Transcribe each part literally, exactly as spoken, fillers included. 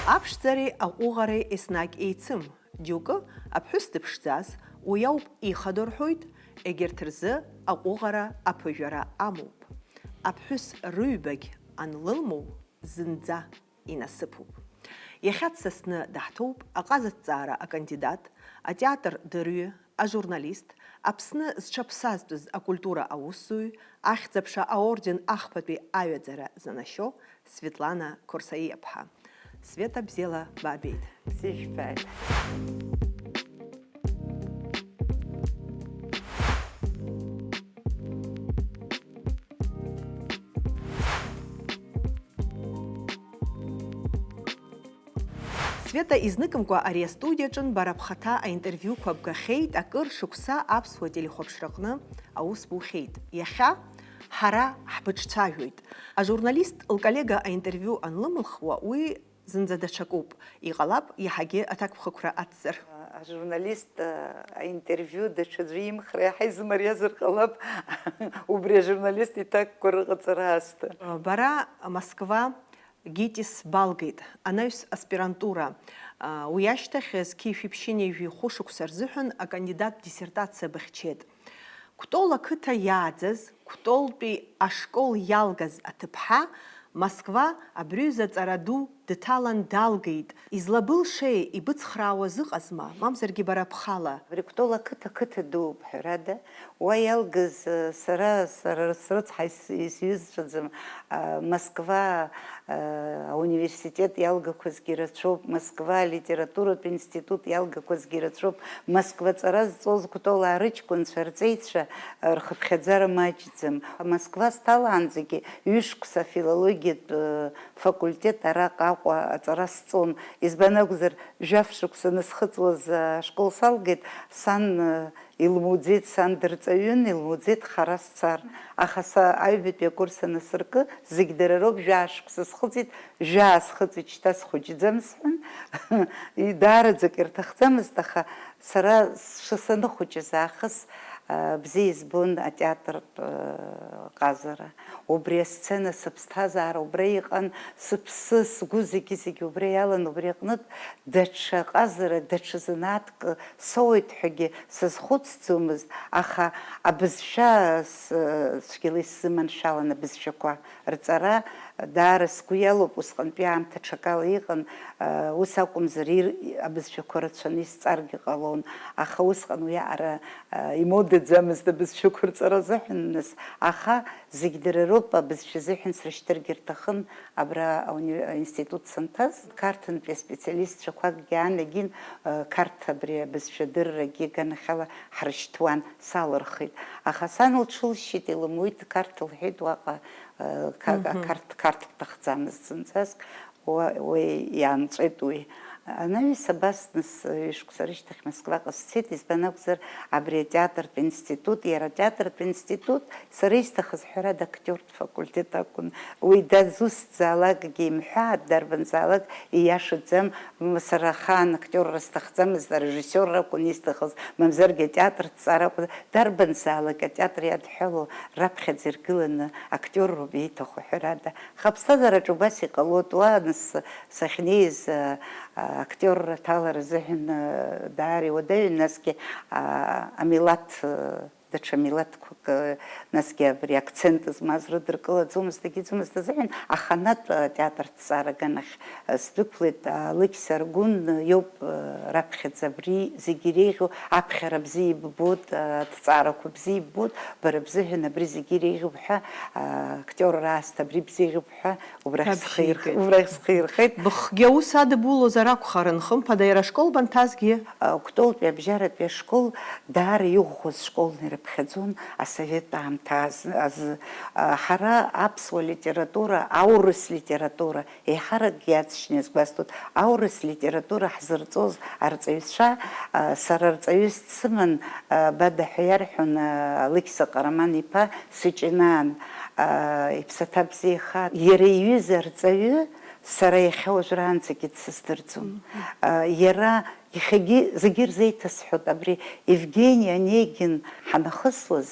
Аԥшӡареи аҟәыӷареи еснагь еицым, џьоукы аԥҳәыс дыԥшӡаз, уи ауп ихадоу рҳәоит, егьырҭ рзы аҟәыӷара аԥыжәара амоуп. Аԥҳәыс рыҩбагь анлылмоу зынӡа инасыԥуп. Иахьа дсасны даҳҭоуп аҟазаҭҵаара акандидат, атеатр дырҩы, ажурналист, Аԥсны зҽаԥсазтәыз акультура аусзуҩ, Ахьӡ-аԥша аорден ахԥатәи аҩаӡара занашьоу Светлана Қорсаиаԥҳа. Света, бзиала баабеит. Бзиа ишәбааит. Света, изныкымкәа ари астудиаҿын бара бхаҭа аинтервиуқәа бгахьеит, акыр шықәса аԥсуа телехәаԥшраҟны аус бухьеит. Иахьа ҳара ҳбыҿцәажәоит. Ажурналист лколлега аинтервиу анлымылхуа, уи зынӡа даҽакуп. Иҟалап, иаҳагьы аҭакԥхықәра ацзар. Ажурналист, а, аинтервиу даҽаӡәы имхра иаҳа изымариазар ҟалап, убри ажурналист иҭакқәа рыҟаҵара аасҭа. Бара Москва ГИТИС балгеит, анаҩс аспирантура. А, уи ашьҭахь зқьи жәшәи ԥшьынҩажәи хәышықәса рзыҳәан акандидаттә диссертациа быхьчеит. Кәтол ақыҭа иааӡаз, Кәтолтәи ашкол иалгаз аҭыԥҳа Москва абри аҩыза аҵара ду дҭалан далгеит. Излабылшеи, ибыцхраауаз ыҟазма, мамзаргьы бара бхала? Абри Кәтол ақыҭа, қыҭа дууп, ҳәарада. Уа иалгаз, э, сара, сара срыцҳа ис-, ис-, исҩызцәаӡам, а, Москва, а, ауниверситет иалгақәазгьы рацәоуп, Москва алитературатә институт иалгақәазгьы рацәоуп, Москва аҵара зҵоз Кәтолаа рыҷкәынцәа, рҵеицәа, а, рхыԥхьаӡара маҷӡам. Москва сҭалаанӡагьы ҩышықәса афилологиатә, э, факультет араҟа Аҟәа аҵара сҵон. Избан акәзар, жәаф шықәса анысхыҵуаз, а, ашкол салгеит, сан, э, илмуӡеит, сан дырҵаҩын, илмуӡеит хара сцар. Аха са аҩбатәи акурс анасыркы, зегь дара роуп, жәаа шықәса схыҵит, жәаа схыҵит, шьҭа схәыҷӡам сҳәан. И, даараӡак ирҭахӡамызт, аха сара сшысанахәыҷыз аахыс, а, бзиа избон атеатртә, а, ҟазара. Убри асцена сыԥсҭазаара убра иҟан, сыԥсы, сгәы зегьы-зегьы убра иалан, убри аҟнытә даҽа ҟазара, даҽа занааҭк соуеит ҳәагьы сазхәыцӡомызт, аха абызшәа с-, цәгьала исзыманшәалан абызшәақәа рҵара даара сгәы иалоуп, усҟантәи аамҭа ҽакала иҟан, ус акәымзар, ир-, абызшәақәа рацәаны исҵаргьы ҟалон, аха усҟан уи аҟара, а, имодаӡамызт абызшәақәа рҵара азыҳәан, нас, аха зегь дара роуп, абызшәа азыҳәан срышьҭыргьы рҭахын, абра ауни-, аинститут санҭаз, Қарҭынтәи аспециалистцәақәакгьы аан егьин, а, Қарҭ абри абызшәа дыррагьы аганахьала ҳрышьҭуан, салырхит. Аха сан лҽылшьит, илымуит, Қарҭ лҳәеит уаҟа, а, ка-, Мгм. Қарҭ, Қарҭ лҭахӡамызт зынӡаск. Уа-, уи иаанҵәеит уи. Анаҩс абас, нас, ҩышықәса рышьҭахь Москваҟа сцеит, избан акәзар, абри атеатртә институт, иара атеатртә институт, сара исҭахыз, ҳәарада, актиортә факультет акәын. Уи дызусҭзаалакгьы имҳәааит, дарбанзаалак ииашаӡам, м, сара ахаан актиорра сҭахӡамызт, арежиссиорра акәын исҭахыз, мамзаргьы атеатрҭҵаара акәын, дарбанзаалак атеатр иадҳәалоу раԥхьаӡа иргыланы актиорроуп ииҭаху, ҳәарада. Аха аԥсҭазаараҿы убас иҟалоит, уа, нас, сахьнеиз, а, а, актиорра аҭалара азыҳәан, а, даара иуадаҩын, насгьы, а, амилаҭ, а, даҽа милаҭқәак, а, насгьы абри акцент змаз рыдыркылаӡомызт, егьиӡомызт азыҳәан, аханатә, а, театр ҭҵаара аганахь, а, сдәықәлеит, а, Алықьса Аргәын иоуп, а, раԥхьаӡа абри зегьы иреиӷьу, аԥхьара бзиа иббоит, а, аҭҵаарақәа бзиа иббоит, бара бзыҳәан абри зегьы иреиӷьуп ҳәа, а, актиорра аасҭа абри бзиа иреиӷьуп ҳәа убрахь схы ирх-, Бабжьигеит. Убрахь схы ирхеит. Быхгьы аус адыбулозар акәхарын, хымԥада, иара ашкол банҭазгьы? А, Кәтолтәи абжьаратәи ашкол даара иӷәӷәаз школны ирыԥхьаӡон асовет аамҭа азы, азы. А, ҳара аԥсуа литература, аурыс литература еиҳаракгьы иаҵшьны иазгәасҭоит, аурыс литература ҳзырҵоз арҵаҩцәа, а, сара арҵаҩыс дсыман, а, Бада ҳәа иарҳәон, а, Алықьса Ҟараман-иԥа Сыҷенаан, а, иԥсаҭа бзиахааит. Иара иҩыза арҵаҩы сара иахьа уажәраанӡагьы дсыздырӡом. Мгм. А, иара иахьагьы зегьы ирзеиҭасҳәоит, абри Евгени Онегин ҳанахысуаз,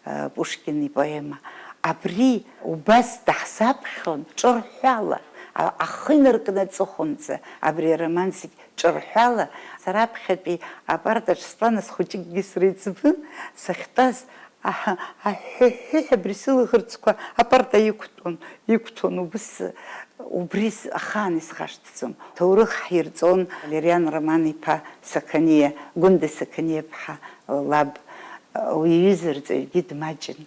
а, Пушкин ипоема. Абри убас даҳзаԥхьон, ҿырҳәала, а-, ахы инаркны аҵыхәанӡа абри ароман зегь ҿырҳәала, сара аԥхьатәи апартаҿ стәан, нас хәыҷыкгьы сара иӡбын, сахьтәаз, аҳ-, аҳәҳәыҳәҳәа абри сылаӷырӡқәа апарта иқәтәон, иқәтәон, убыс, убри с-, ахаан исхашҭӡом. Ҭоурых ҳирҵон Валериан Роман-иԥа Сақаниа, Гәында Сақаниа-ԥҳа лаб, уи иҩыза арҵаҩгьы дмаҷын.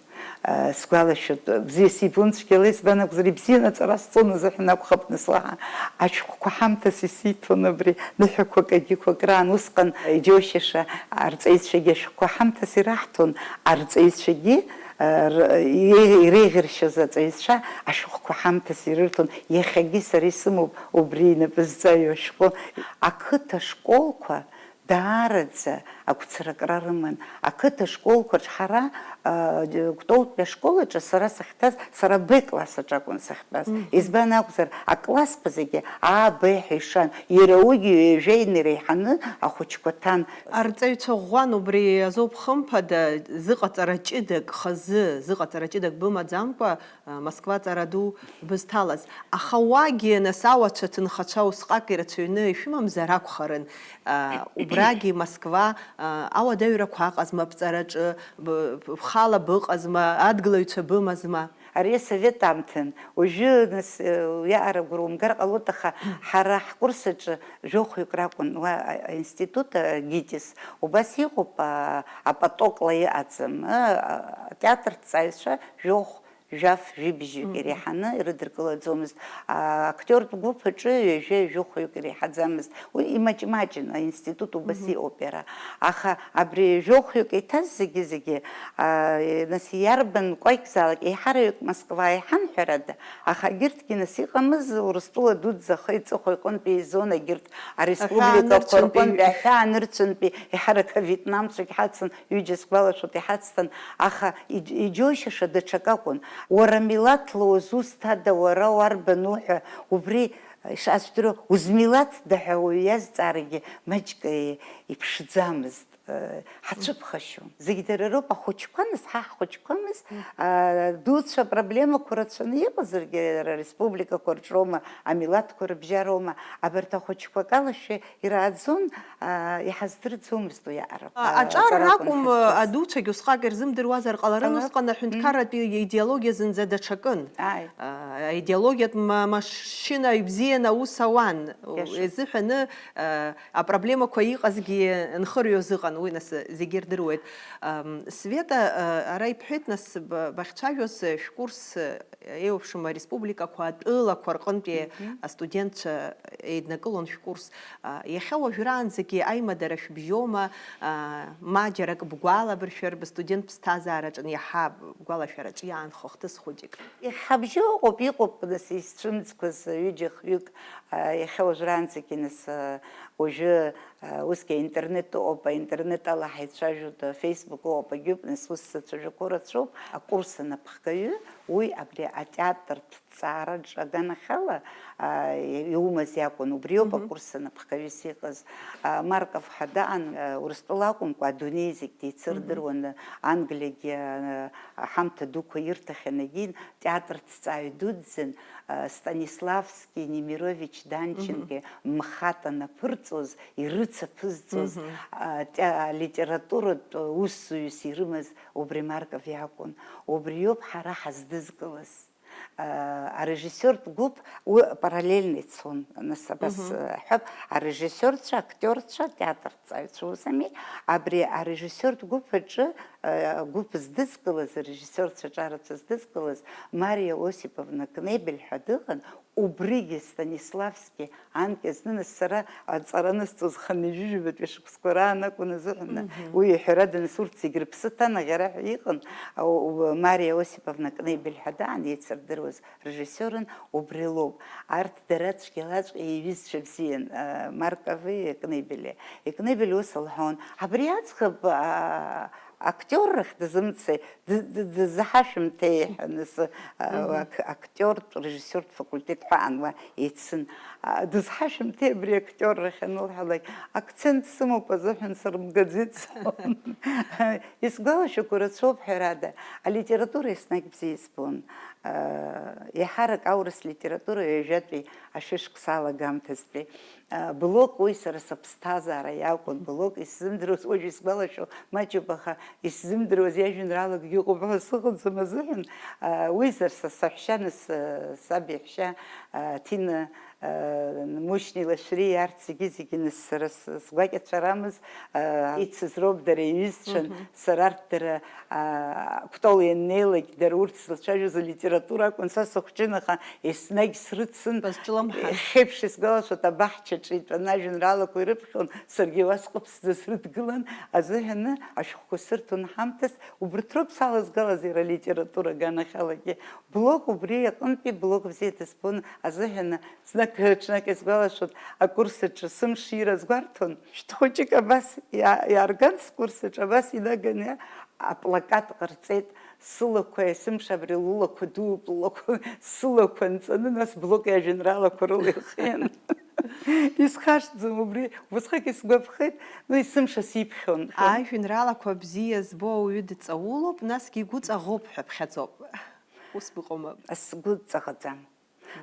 Сгәалашәоит, бзиа сибон цәгьала, избан акәзар, ибзианы аҵара сҵон азыҳәан акәхап, нас уаҳа ашәҟәқәа ҳамҭас исиҭон абри, ныҳәақәак, агьықәак раан, усҟан иџьоушьаша арҵаҩцәагьы ашәҟәқәа ҳамҭас ираҳҭон, арҵаҩцәагьы, р-, ире-, иреиӷьыршьоз аҵаҩцәа ашәҟәқәа ҳамҭас ирырҭон, иахьагьы сара исымоуп убри инапы зҵаҩу ашәҟәы. Ақыҭа школқәа даараӡа агәцаракра рыман. Ақыҭа школқәаҿ ҳара, а, Кәтолтәи ашкол аҿы сара сахьҭаз, сара Б класс аҿы акәын сахьтәаз. Мгм. Избан акәзар, аклассқәа зегьы А, Б ҳәа ишан, иара уигьы ҩажәа инареиҳаны ахәыҷқәа ҭан. Арҵаҩцәа ӷәӷәан убри азоуп, хымԥада, зыҟаҵара ҷыдак хазы, зыҟаҵара ҷыдак бымаӡамкәа, Москва ҵара ду бызҭалаз. Аха уагьы, нас, ауацәа ҭынхацәа усҟак ирацәаҩны ишәымамзар акәхарын. Убрагьы, Москва, ауадаҩрақәа аҟазма бҵараҿы, б-, бхала быҟазма, адгылаҩцәа бымазма? Ари асовет аамҭан. Уажәы, нас, уиаҟара агәра умгар ҟалоит, аха ҳара ҳкурс аҿы жәохәҩык ракәын, уа, а-, аинститут, а, ГИТИС. Убас иҟоуп, а, апотокла иҟаӡам, а, а, атеатрҭҵааҩцәа жәохә, жәаф, жәибжьҩык иреиҳаны ирыдыркылаӡомызт. А, актиортә гәыԥ аҿы ҩажәа, ҩажәихәҩык иреиҳаӡамызт. Уи имаҷ-маҷын, аинститут убас иҟоуп иара. Аха абри жәохәҩык иҭаз зегьы-зегьы, а, нас иарбан кәакьзаалак, еиҳараҩык Москва иҳан, ҳәарада, аха егьырҭгьы нас иҟамыз, Урыстәыла дуӡӡа ахы-иҵыхәа иҟынтәи еизон егьырҭ ареспубликақәа рҟынтәи, аҳәаа нырцәынтәи, еиҳарак авьетнамцәагь ҳацын, ҩыџьа сгәалашәоит, иҳацҭан, аха иџь-, иџьоушьаша даҽак акәын. Уара милаҭла уазусҭада, уара уарбану ҳәа, убри, ишаацәдыруа, узмилаҭда ҳәа уаҩ иазҵаарагьы маҷк, э, иԥшӡамызт, э, ҳацәыԥхашьон. Зегь дара роуп, ахәыҷқәа, нас, ҳа ҳхәыҷқәамыз, а, дуцәа апроблемақәа рацәаны иҟазаргьы, ара ареспубликақәа рҿы роума, амилаҭқәа рыбжьароума, абарҭ ахәыҷқәа акалашәа ирааӡон, а, иҳаздырӡомызт уи аҟара. А, аҿар аҵара акәын акәым, ҳазҿыз. Адуцәагь усҟак ирзымдыруазар ҟаларын, ҟалап, усҟан аҳәынҭқарратә идеологиа зынӡа даҽакын. Ааи. А, аидеологиатә ма-, машьына ибзианы аус ауан. Иашоуп. Изыҳәаны, а, апроблемақәа иҟазгьы нхырҩоз ыҟан, уи нас зегьы ирдыруеит. Ам, Света, а, ара ибҳәеит, нас б-, бахьцәажәоз, шәкурс, еиуеиԥшым ареспубликақәа, атәылақәа рҟынтәи, мгм, астудентцәа еиднакылон шәкурс. А, иахьа уажәраанӡагьы аимадара шәыбжьоума, а, ма џьарак бгәалабыршәар, быстудент ԥсҭазаараҿы иаҳа бгәалашәараҿы иаанхо хҭыс хәыҷык? Иахьҳабжьоу ыҟоуп, иҟоуп, нас, исцәымӡқәаз ҩыџьа-хҩык, а, иахьа уажәраанӡагьы, нас, а, уажәы, а, усгьы аинтернет ыҟоуп, аинтернет ала ҳаицәажәоит, а, Facebook ыҟоуп, агьоуп, нас, ус сацәажәақәоу рацәоуп. Акурс анапхгаҩы уи абри атеатр ҭҵаараҿы аганахьала, а, иумаз иакәын, убриоуп, мгм, акурс анапхгаҩыс иҟаз. А, Марков ҳәа даан, а, Урыстәыла акәымкәа, адунеи зегь деицырдыруаны, мгм, Англиагьы, а, аҳамҭа дуқәа ирҭахьан, егьин театр ҭҵааҩ дуӡӡан, а, Станиславски, Немирович Данченко, мгм, мхат анаԥырҵоз, ирыцаԥызҵоз, мгм, а, те-, алитературатә усзуҩыс ирымаз убри Марков иакәын. Убриоуп ҳара ҳаздызкылаз. А, арежиссиортә гәыԥ, уи параллельно ицон, нас абас, мгм, э, ҳәап, арежиссиорцәа, актиорцәа, театрҭҵааҩцәа усами, абри арежиссиортә гәыԥ аҿы, э, гәыԥ здызкылаз, арежиссиорцәа ҿарацәа здызкылаз Мариа Осиповна Кнебель ҳәа дыҟан, убригьы Станиславски анкьа зны, нас, сара аҵара анысҵоз хынҩажәижәабатәи шықәсқәа раан акәын азыҳәан, мгм, уи, ҳәарада, нас, урҭ зегь рыԥсы ҭанаӷьара ҳәа иҟан, а, у-, Мариа Осиповна Кнебель ҳәа даан еицырдыруаз режиссиорын, убри лоуп. Арҭ дара цәгьалаҵәҟьа иҩызцәа бзиан, а, Маркови Кнебели. Икнебели ус лҳәон, абри аӡӷаб, а, актиоррахь дызымцеи, д-, д-, дызҳашәымҭеи ҳәа, нас, а, мгм, ак-, актиортә, режиссиортә факультет ҳәа аан уа еицын. А, дызҳашәымҭеи абри актиоррахь анылҳәалак, акцент сымоуп азыҳәан сырмгаӡеит сҳәон. Исгәалашәақәо рацәоуп, ҳәарада, алитература еснагь бзиа избон. Еиҳарак аурыс литература ҩажәатәи ашәышықәса алагамҭазтәи, блок уи сара сыԥсҭазаара иакәын, блок исзымдыруаз, уажә исгәалашәо маҷуп, аха исзымдыруаз иажәеинраалакгьы ыҟоуп ҳәа сыҟаӡам азыҳәан, уи сара са саҳәшьа, нас, саб иаҳәшьа, Ҭина, Мушьни Лашәриа, арҭ зегьы-зегьы, нас, сара с-, сгәакьацәарамыз, ицыз роуп дара иҩызцәан, сара арҭ дара, Кәтол ианнеилак, дара урҭ злацәажәоз алитература акәын, са сыхәҷын, аха еснагь срыцын. Базҿлымҳан. Хеиԥш исгәалашәоит, абаҳчаҿы итәаны ажәеинраалақәа ирыԥхьон, саргьы уа сҟыԥсӡа срыдгылан, азыҳәаны ашәҟәқәа сырҭон ҳамҭас, убырҭ роуп салазгалаз иара алитература аганахьалагьы. Блок убри аҟынтәи блок бзиа дызбон азыҳәаны, знык-ҽнак исгәалашәоит, акурс аҿы сымшира азгәарҭон. Шәҭ хәыҷык абас иа-, иаарган, скурс аҿы абас инаганы аплакат ҟарҵеит, сылақәа, есымша абри лылақәа дууп, лылақәа, сылақәа нҵаны, нас блок иажәеинраалақәа рыла ирхиан. Исхашҭӡом убри, убасҟак исгәаԥхеит, ну, есымша сиԥхьон. Ажәеинраалақәа бзиа збо ауаҩы дҵаулоуп, насгьы игәы ҵаӷоуп ҳәа ԥхьаӡоуп. Ус быҟоума? Сгәы ҵаӷаӡам.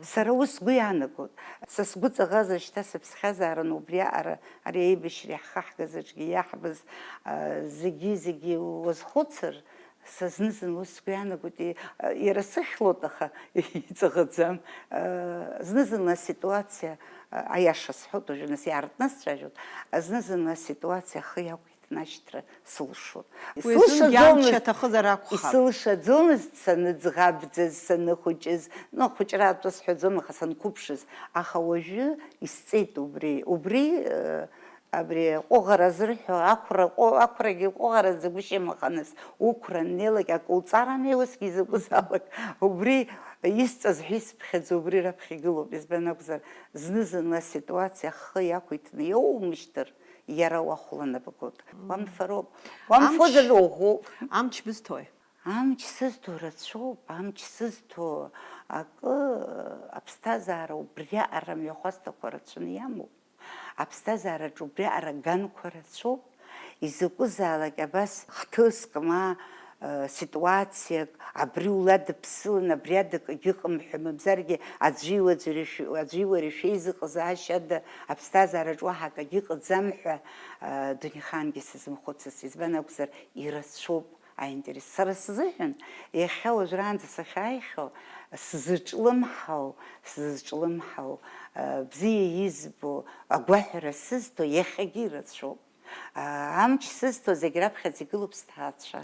Сара ус сгәы иаанагоит. Са сгәы ҵаӷазар, шьҭа сыԥсхьазаарын убри аҟара, ари аибашьра иаҳхаҳгаз аҿгьы иаҳбаз, а, зегьы, зегьы уазхәыцыр, са зны-зынла ус сгәы иаанагоит, и-, а, иара сыхьлоит, аха иҵаӷаӡам. А, зны-зынла аситуациа, а, аиаша сҳәоит, уажәы нас иаартны сцәажәоит, а, зны-зынла аситуациа ахы иақәиҭ. Ашьҭра сылшоит. Уи азынгьы амч аҭахызар акәхап. Исылшаӡомызт саныӡӷабӡаз, саныхәыҷыз, ну, ахәыҷра атәы сҳәаӡом, аха санқәыԥшыз. Аха уажәы исҵеит убри. Убри, э, абри аҟәыӷара зырҳәо, ақәра, ҟәы-, ақәрагьы ҟәыӷара зыгәышьам, аха нас уқәра аннеилак акы уҵарами, усгьы изакәызаалак. Убри исҵаз ҳәа исыԥхьаӡо убри раԥхьа игылоуп. Избан акәзар, зны-зынла аситуациа ахы иақәиҭны иоумышьҭыр, иара уахәланаргоит. Уамфароуп. Уамфозар уӷәӷәоуп. Амч бызҭои? Амч сызҭо рацәоуп, амч сызҭо акы, аԥсҭазаара убриаҟара мҩахәасҭақәа рацәаны иамоуп. Аԥсҭазаараҿы убриаҟара аганқәа рацәоуп. Изакәызаалак абас хҭыск ма, э, ситуациак, абри уладыԥсылан, абри ада акгьы ыҟам ҳәа, мамзаргьы аӡәи уаӡәи рышә-, аӡәи уареи шәеизыҟазаашьада, аԥсҭазаараҿ уаҳа акгьы ыҟаӡам ҳәа, э, дунеихаангьы сазымхәыцыц. Избан акәзар, ирацәоуп аинтерес. Сара сзыҳәан, иахьа уажәраанӡа сахьааихьоу, сзыҿлымҳау, сзыҿлымҳау, э, бзиа избо, агәаҳәара сызҭо иахьагьы ирацәоуп. Амч сызҭо зегь раԥхьаӡа игылоуп сҭаацәа.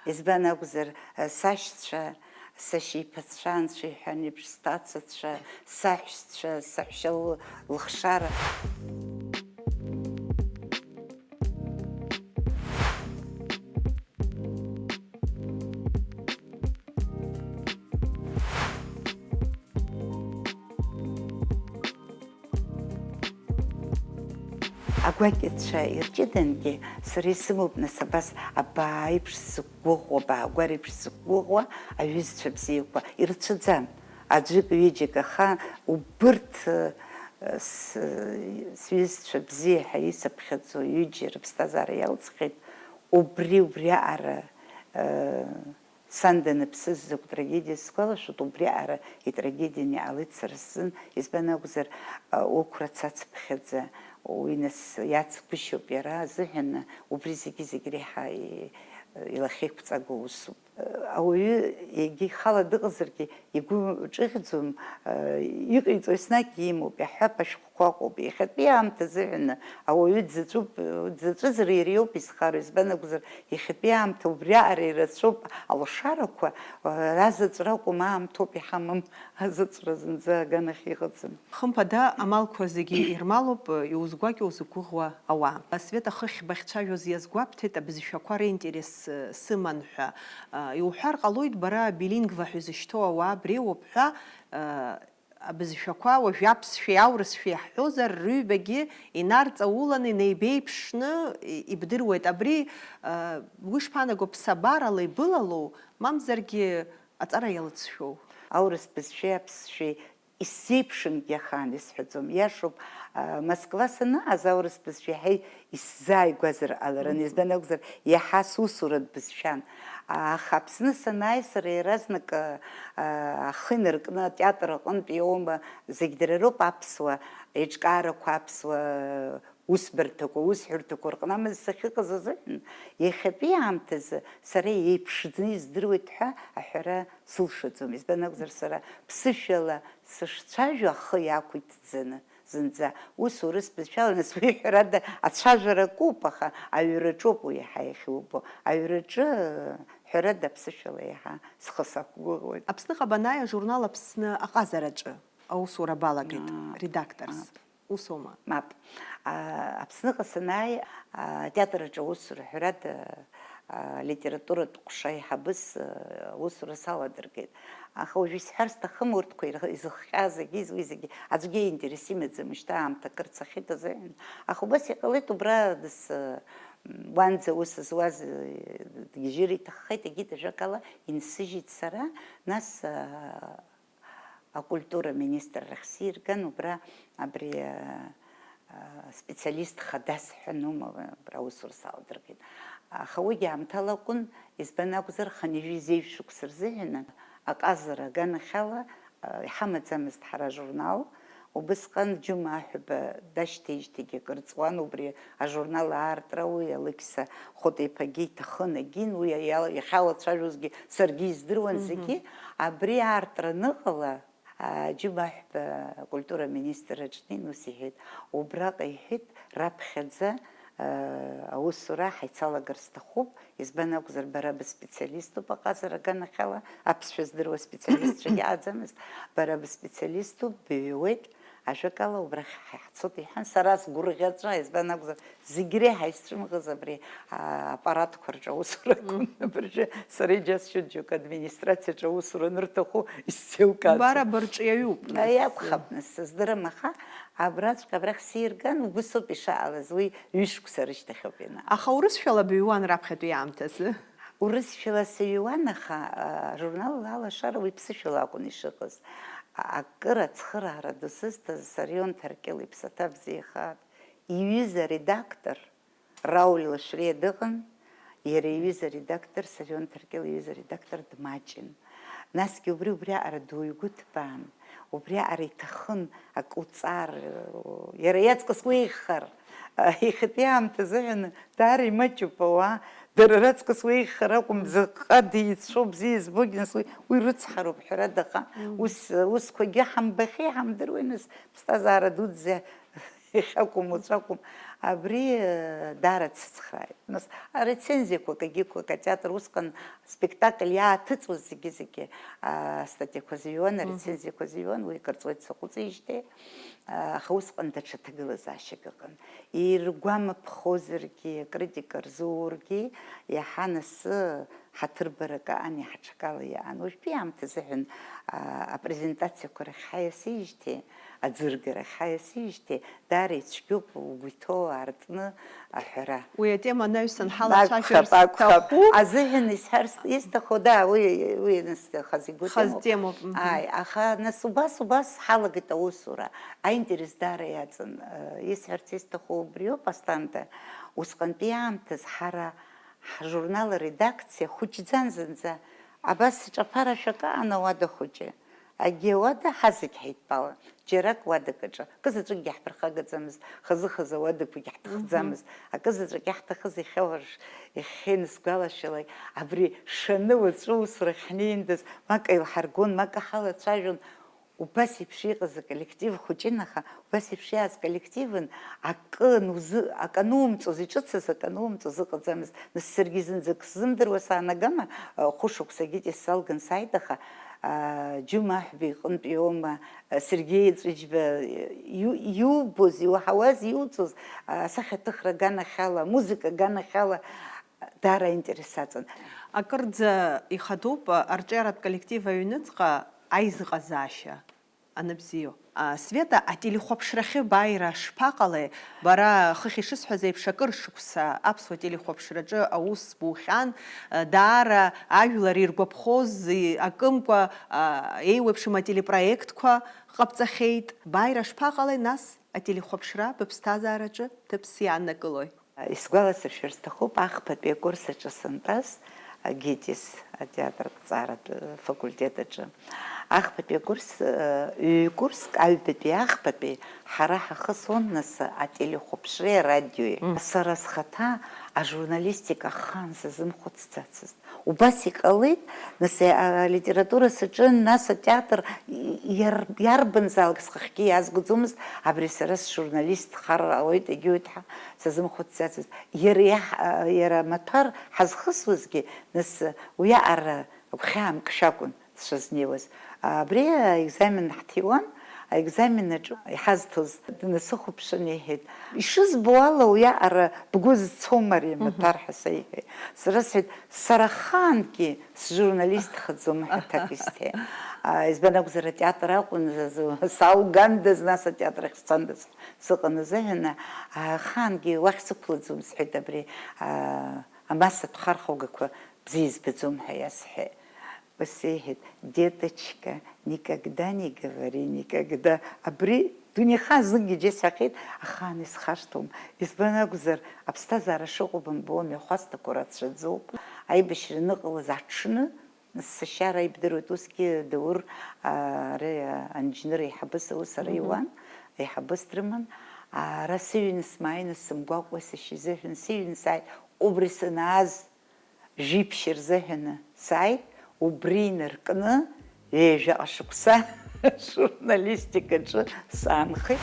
Избан акәзар, сашьцәа, сашьа иԥацәа, анцәа иҳәан еиԥш, сҭацацәа, саҳәшьцәа, саҳәшьа лы-, лыхшара. Агәакьацәа ирҷыдангьы сара исымоуп, нас, абас абаа еиԥш сзықәгәыӷуа, абаагәара еиԥш сзықәгәыӷуа аҩызцәа бзиақәа ирацәаӡам. Аӡәык, ҩыџьак, аха убырҭ, э, с-, сҩызцәа бзиа ҳәа исыԥхьаӡо ҩыџьа рыԥсҭазаара иалҵхьеит. Убри, убриаҟара, э, Сан даныԥсыз закә трагедиа сгәалашәоит, убриаҟара итрагедианы иҟалеит сара сзын, избан акәзар, а, уқәра цацыԥхьаӡа, уи нас иацгәышьоуп иара азыҳәан, убри зегьы-зегь реиҳа и-, илахьеиқәҵаго усуп. Ауаҩы егьа ихала дыҟазаргьы, игәы ҿыӷьӡом, а, иҟаиҵо еснагь имоуп, иаҳҳәап, ашәҟәқәа ыҟоуп, иахьатәи аамҭа азыҳәаны ауаҩы дзаҵәуп, дзаҵәызар иара иоуп изхароу, избан акәзар, Иахьатәи аамҭа убриаҟара ирацәоуп алшарақәа, разыҵәра акәым, аамҭоуп иҳамам, азыҵәра зынӡа аганахь иҟаӡам. Хымԥада, амалқәа зегьы ирмалоуп, иузгәакьоу, узықәгәыӷуа ауаа. Света, хыхь бахьцәажәоз иазгәабҭеит, абызшәақәа ринтерес сыман ҳәа. Иуҳәар ҟалоит, бара билингва ҳәа изышьҭоу ауаа бреиуоуп ҳәа, Абызшәақәа уажә аԥсшәеи аурысшәеи иаҳҳәозар, рыҩбагьы инарҵауланы, инеибеиԥшны и-, ибдыруеит. Абри, а, уи шԥаанаго, ԥсабарала ибылалоу, мамзаргьы аҵара иалыҵшәоу? Аурыс бызшәеи аԥсшәеи Исзеиԥшынгьы ахаан исҳәаӡом, иашоуп, а, Москва санааз аурыс бызшәа иаҳа исзааигәазар ҟаларын, избан акәзар, иаҳа сусуратә бызшәан. Аха Аԥсны санааи, сара иаразнак, а, а, ахы инаркны атеатр аҟынтә иоума, зегь дара роуп аԥсуа еиҿкаарақәа, аԥсуа усбарҭақәа, усҳәарҭақәа рҟны амаӡа сахьыҟаз азыҳәан, иахьатәи аамҭазы сара еиԥшӡаны издыруеит ҳәа аҳәара сылшаӡом. Избан акәзар, сара ԥсышәала сышцәажәо ахы иақәиҭӡаны зынӡа, ус урыс бызшәала, нас уи ҳәарада ацәажәара акоуп, аха аҩраҿоуп уи иаҳа иахьубо. Аҩраҿы, ҳәарада, аԥсышәала иаҳа схы сақәгәыӷуеит. Аԥсныҟа банааи ажурнал Аԥсны аҟазараҿы аусура балагеит, аа, редакторс. Мап. Усоума? Мап. А, Аԥсныҟа санааи, а, атеатр аҿы аусура, ҳәарада, а, литературатә ҟәша аиҳабыс, а, аусура саладыргеит. Аха уажә исҳәар сҭахым урҭқәа ирх-, изыхҟьа зегьы, уи зегьы аӡәгьы аинтерес имаӡам, шьҭа аамҭа акыр цахьеит азыҳәан. Аха убас иҟалеит, убра дыс-, уанӡа ус зуаз, э, дгьежьыр иҭаххеит, егьит, ажәакала, инсыжьит сара, нас, а, акультура министррахь сирган, убра абри, а, а, специалист хадас ҳәа анума, абра аусура саладыргеит. Аха уигьы аамҭала акәын, избан акәзар, хынҩажәи зеижә шықәса рзыҳәан аҟазара аганахьала, а, иҳамаӡамызт ҳара ажурнал. Убысҟан Џьума Аҳәба дашьҭеижьҭеигьы акыр ҵуан, убри ажурнал аартра уи Алықьса Хәыта-иԥагьы иҭахын, агьин, уи иал-, иахьалацәажәозгьы саргьы издыруан. Мгм. Зегьы. Абри аартра аныҟала, а, Џьума Аҳәба акультура аминистр аҿы днеин ус иҳәеит, убраҟа, иҳәеит, раԥхьаӡа, а, аусура ҳаицалагар сҭахуп, избан акәзар, бара бспециалиступ аҟазара аганахьала, аԥсшәа здыруа специалистцәагьы ыҟаӡамызт, бара бспециалиступ, быҩуеит, ажәакала, убрахь ҳа-, ҳцоит, иҳәан, сара сгәырӷьаҵәа, избан акәзар, зегь реиҳа исцәымӷыз абри, а, аппаратқәа рҿы аусура акәын. Мгм. Абыржәы сара иџьасшьоит џьоук администрациаҿы аусура анырҭаху исзеилкааӡом. Бара бырҿиаҩуп, нас. Иакәхап, нас, сыздырам, аха абраҵәҟьа абрахь сирган, убыс ауп ишаалаз, уи ҩышықәса рышьҭахь ауп ианаалаз. Аха урысшәала быҩуан раԥхьатәи аамҭазы? Урысшәала сыҩуан, аха, а, ажурнал Алашара уи ԥсышәала акәын ишыҟаз. А-, акыр ацхыраара ду сызҭаз Сарион Ҭаркьыл иԥсаҭа бзиахааит. Иҩыза аредактор Рауль Лашәриа дыҟан, иара иҩыза аредактор Сарион Ҭаркьыл иҩыза аредактор дмаҷын. Насгьы убри, убриаҟара дуаҩ гәы ҭбаан, убриаҟара иҭахын акы уҵар, иара иаҵкыс уеиӷьхар, иахьатәи аамҭа азыҳәан даара имаҷуп ауаа, дара раҵкыс уеиӷьхар акәым, заҟа деицәоу бзиа избогьы, нас уи, уи рыцҳароуп, ҳәарада, аха ус, усқәагьы ҳамбахьеи ҳамдыруеи, нас ԥсҭазаара дуӡӡа иахьакәым уаҵәакәым, абри, э, даара дсыцхрааит. Нас арецензиақәа акагьы-қәак атеатр усҟан спектакль иааҭыҵуаз зегьы-зегьы, а, астатиақәа зыҩуан, мгм, арецензиақәа зыҩуан, уи акыр ҵуеит саҟәыҵижьҭеи, а, аха усҟан даҽа ҭагылазаашьак ыҟан. Иргәамԥхозаргьы, акритика рзуургьы, иаҳа нас ҳаҭырбарак аан, иаҳаҽакала иаан. Уажәтәи аамҭа азыҳәан, а, апрезентациақәа рахь ҳаиасижьҭеи, аӡыргарахь ҳаиасижьҭеи, даара ицәгьоуп угәы иҭоу аартны аҳәара. Уи атема анаҩсан ҳалацәажәар сҭахуп. Акәхап, акәхап. Азыҳәан исҳәарц исҭаху, да, уи, уи нас хазы игәы хаз темоуп. Темоуп, мгм. Ааи, аха нас убас, убас ҳалагеит аусура. Аинтерес даара иаҵан. Э, исҳәарц исҭаху убриоуп, Асҭанда. Усҟантәи аамҭаз ҳара ҳжурнал аредакциа хәыҷӡан зынӡа. Абас ҿаԥарашәа акаан ауада хәыҷы. Агьи ауада ҳазегь ҳаидтәалан. Џьарак уадак аҿы. Акы заҵәыкгьы ҳԥырхагаӡамызт, хазы-хазы ауадақәагьы ҳҭахӡамызт. Мгм. Акы заҵәык иаҳҭахыз иахьа уарш-, иахьа инысгәалашәалак, абри шаны уаҵәы усурахь ҳнеиндаз, мак еилҳаргон, мак ҳалацәажәон. Убас еиԥш иҟаз аколлектив хәыҷын, аха убас еиԥш иааз коллективын, акы анузы-, акы анумҵоз, иҿыцыз акы анумҵоз ыҟаӡамызт. Нас саргьы зынӡак сзымдыруа саанагама, а, хәышықәсагьы исзалган сааит, аха, а, Џьума Аҳәба иҟынтә иоума, а, Сергеи Ҵәыџьба, иу-, иубоз, иуаҳауаз, иуҵоз, а, асахьаҭыхра аганахьала, амузыка аганахьала, даара аинтерес аҵан. Акырӡа ихадоуп арҿиаратә коллектив аҩныҵҟа аизыҟазаашьа. Анабзиоу. А, Света, ателехәаԥшрахьы бааира шԥаҟалеи? Бара, хыхь ишысҳәаз еиԥш, акыр шықәса аԥсуа телехәаԥшраҿы аус бухьан, а, даара ажәлар иргәаԥхоз, и-, акымкәа, а, еиуеиԥшым ателепроектқәа ҟабҵахьеит. Бааира шԥаҟалеи, нас, ателехәаԥшра быԥсҭазаараҿы ҭыԥс иааннакылои? Исгәаласыршәар сҭахуп, ахԥатәи акурс аҿы сантәаз, ГИТИС атеатртә ҭҵааратә факультет аҿы. Ахԥатәи акурс, ҩ-курск, аҩбатәи ахԥатәи, ҳара ҳахысуан нас ателехәаԥшреи арадиои. Мм. Сара схаҭа ажурналистика ахаан сазымхәыцӡацызт. Убас иҟалеит, нас, а, алитература саҿын, нас атеатр иар-, иарбанзаалак схахьгьы иаазгоӡомызт, абри сара сжурналист хар ауеит, егьиуеит ҳәа сазымхәыцӡацызт. Иара иаҳ-, а, иара амаҭәар ҳазхысуазгьы, нас, уиаҟара агәхьаамк шәакәын сшазнеиуаз. Абри аекзамен ҳҭиуан, аекзамен аҿы иҳазҭоз днасыхәаԥшын, иҳәеит, ишызбо ала, уиаҟара бгәы зцом ари Мгм. амаҭәар ҳәа сеиҳәеит. Сара сҳәеит, сара ахаангьы сжурналистхаӡом ҳәа Аҳа. аҭак исҭеит. А, избан акәзар, атеатр акәын, за-, за-, сааугандаз, нас атеатр ахь сцандаз сыҟан азыҳәан, а, ахаангьы уахь сықәлаӡом, сҳәеит, абри, а, амассатә хархәагақәа бзиа избаӡом ҳәа иасҳәеит. Ус иҳәеит, деточка, никогда не говори никогда. Абри дунеихаан знык егьысҳәахьеит, ахаан исхашҭуам. Избан акәзар, аԥсҭазаара шыҟоу бымбо, амҩахәасҭақәа рацәаӡоуп. Аибашьра аныҟалаз аҽны, сашьара ибдыруеит, усгьы Даур, а, ара, а, анџьныр еиҳабыс аус ара Мгм. иуан, еиҳабыс дрыман. Ара сыҩны смааины сымгәаҟуа сашьа изыҳәан сыҩны сааит, убри санааз, Жәиԥшь рзыҳәаны сааит, убри инаркны ҩажәаҟа шықәса журналистикаҿы саанхеит.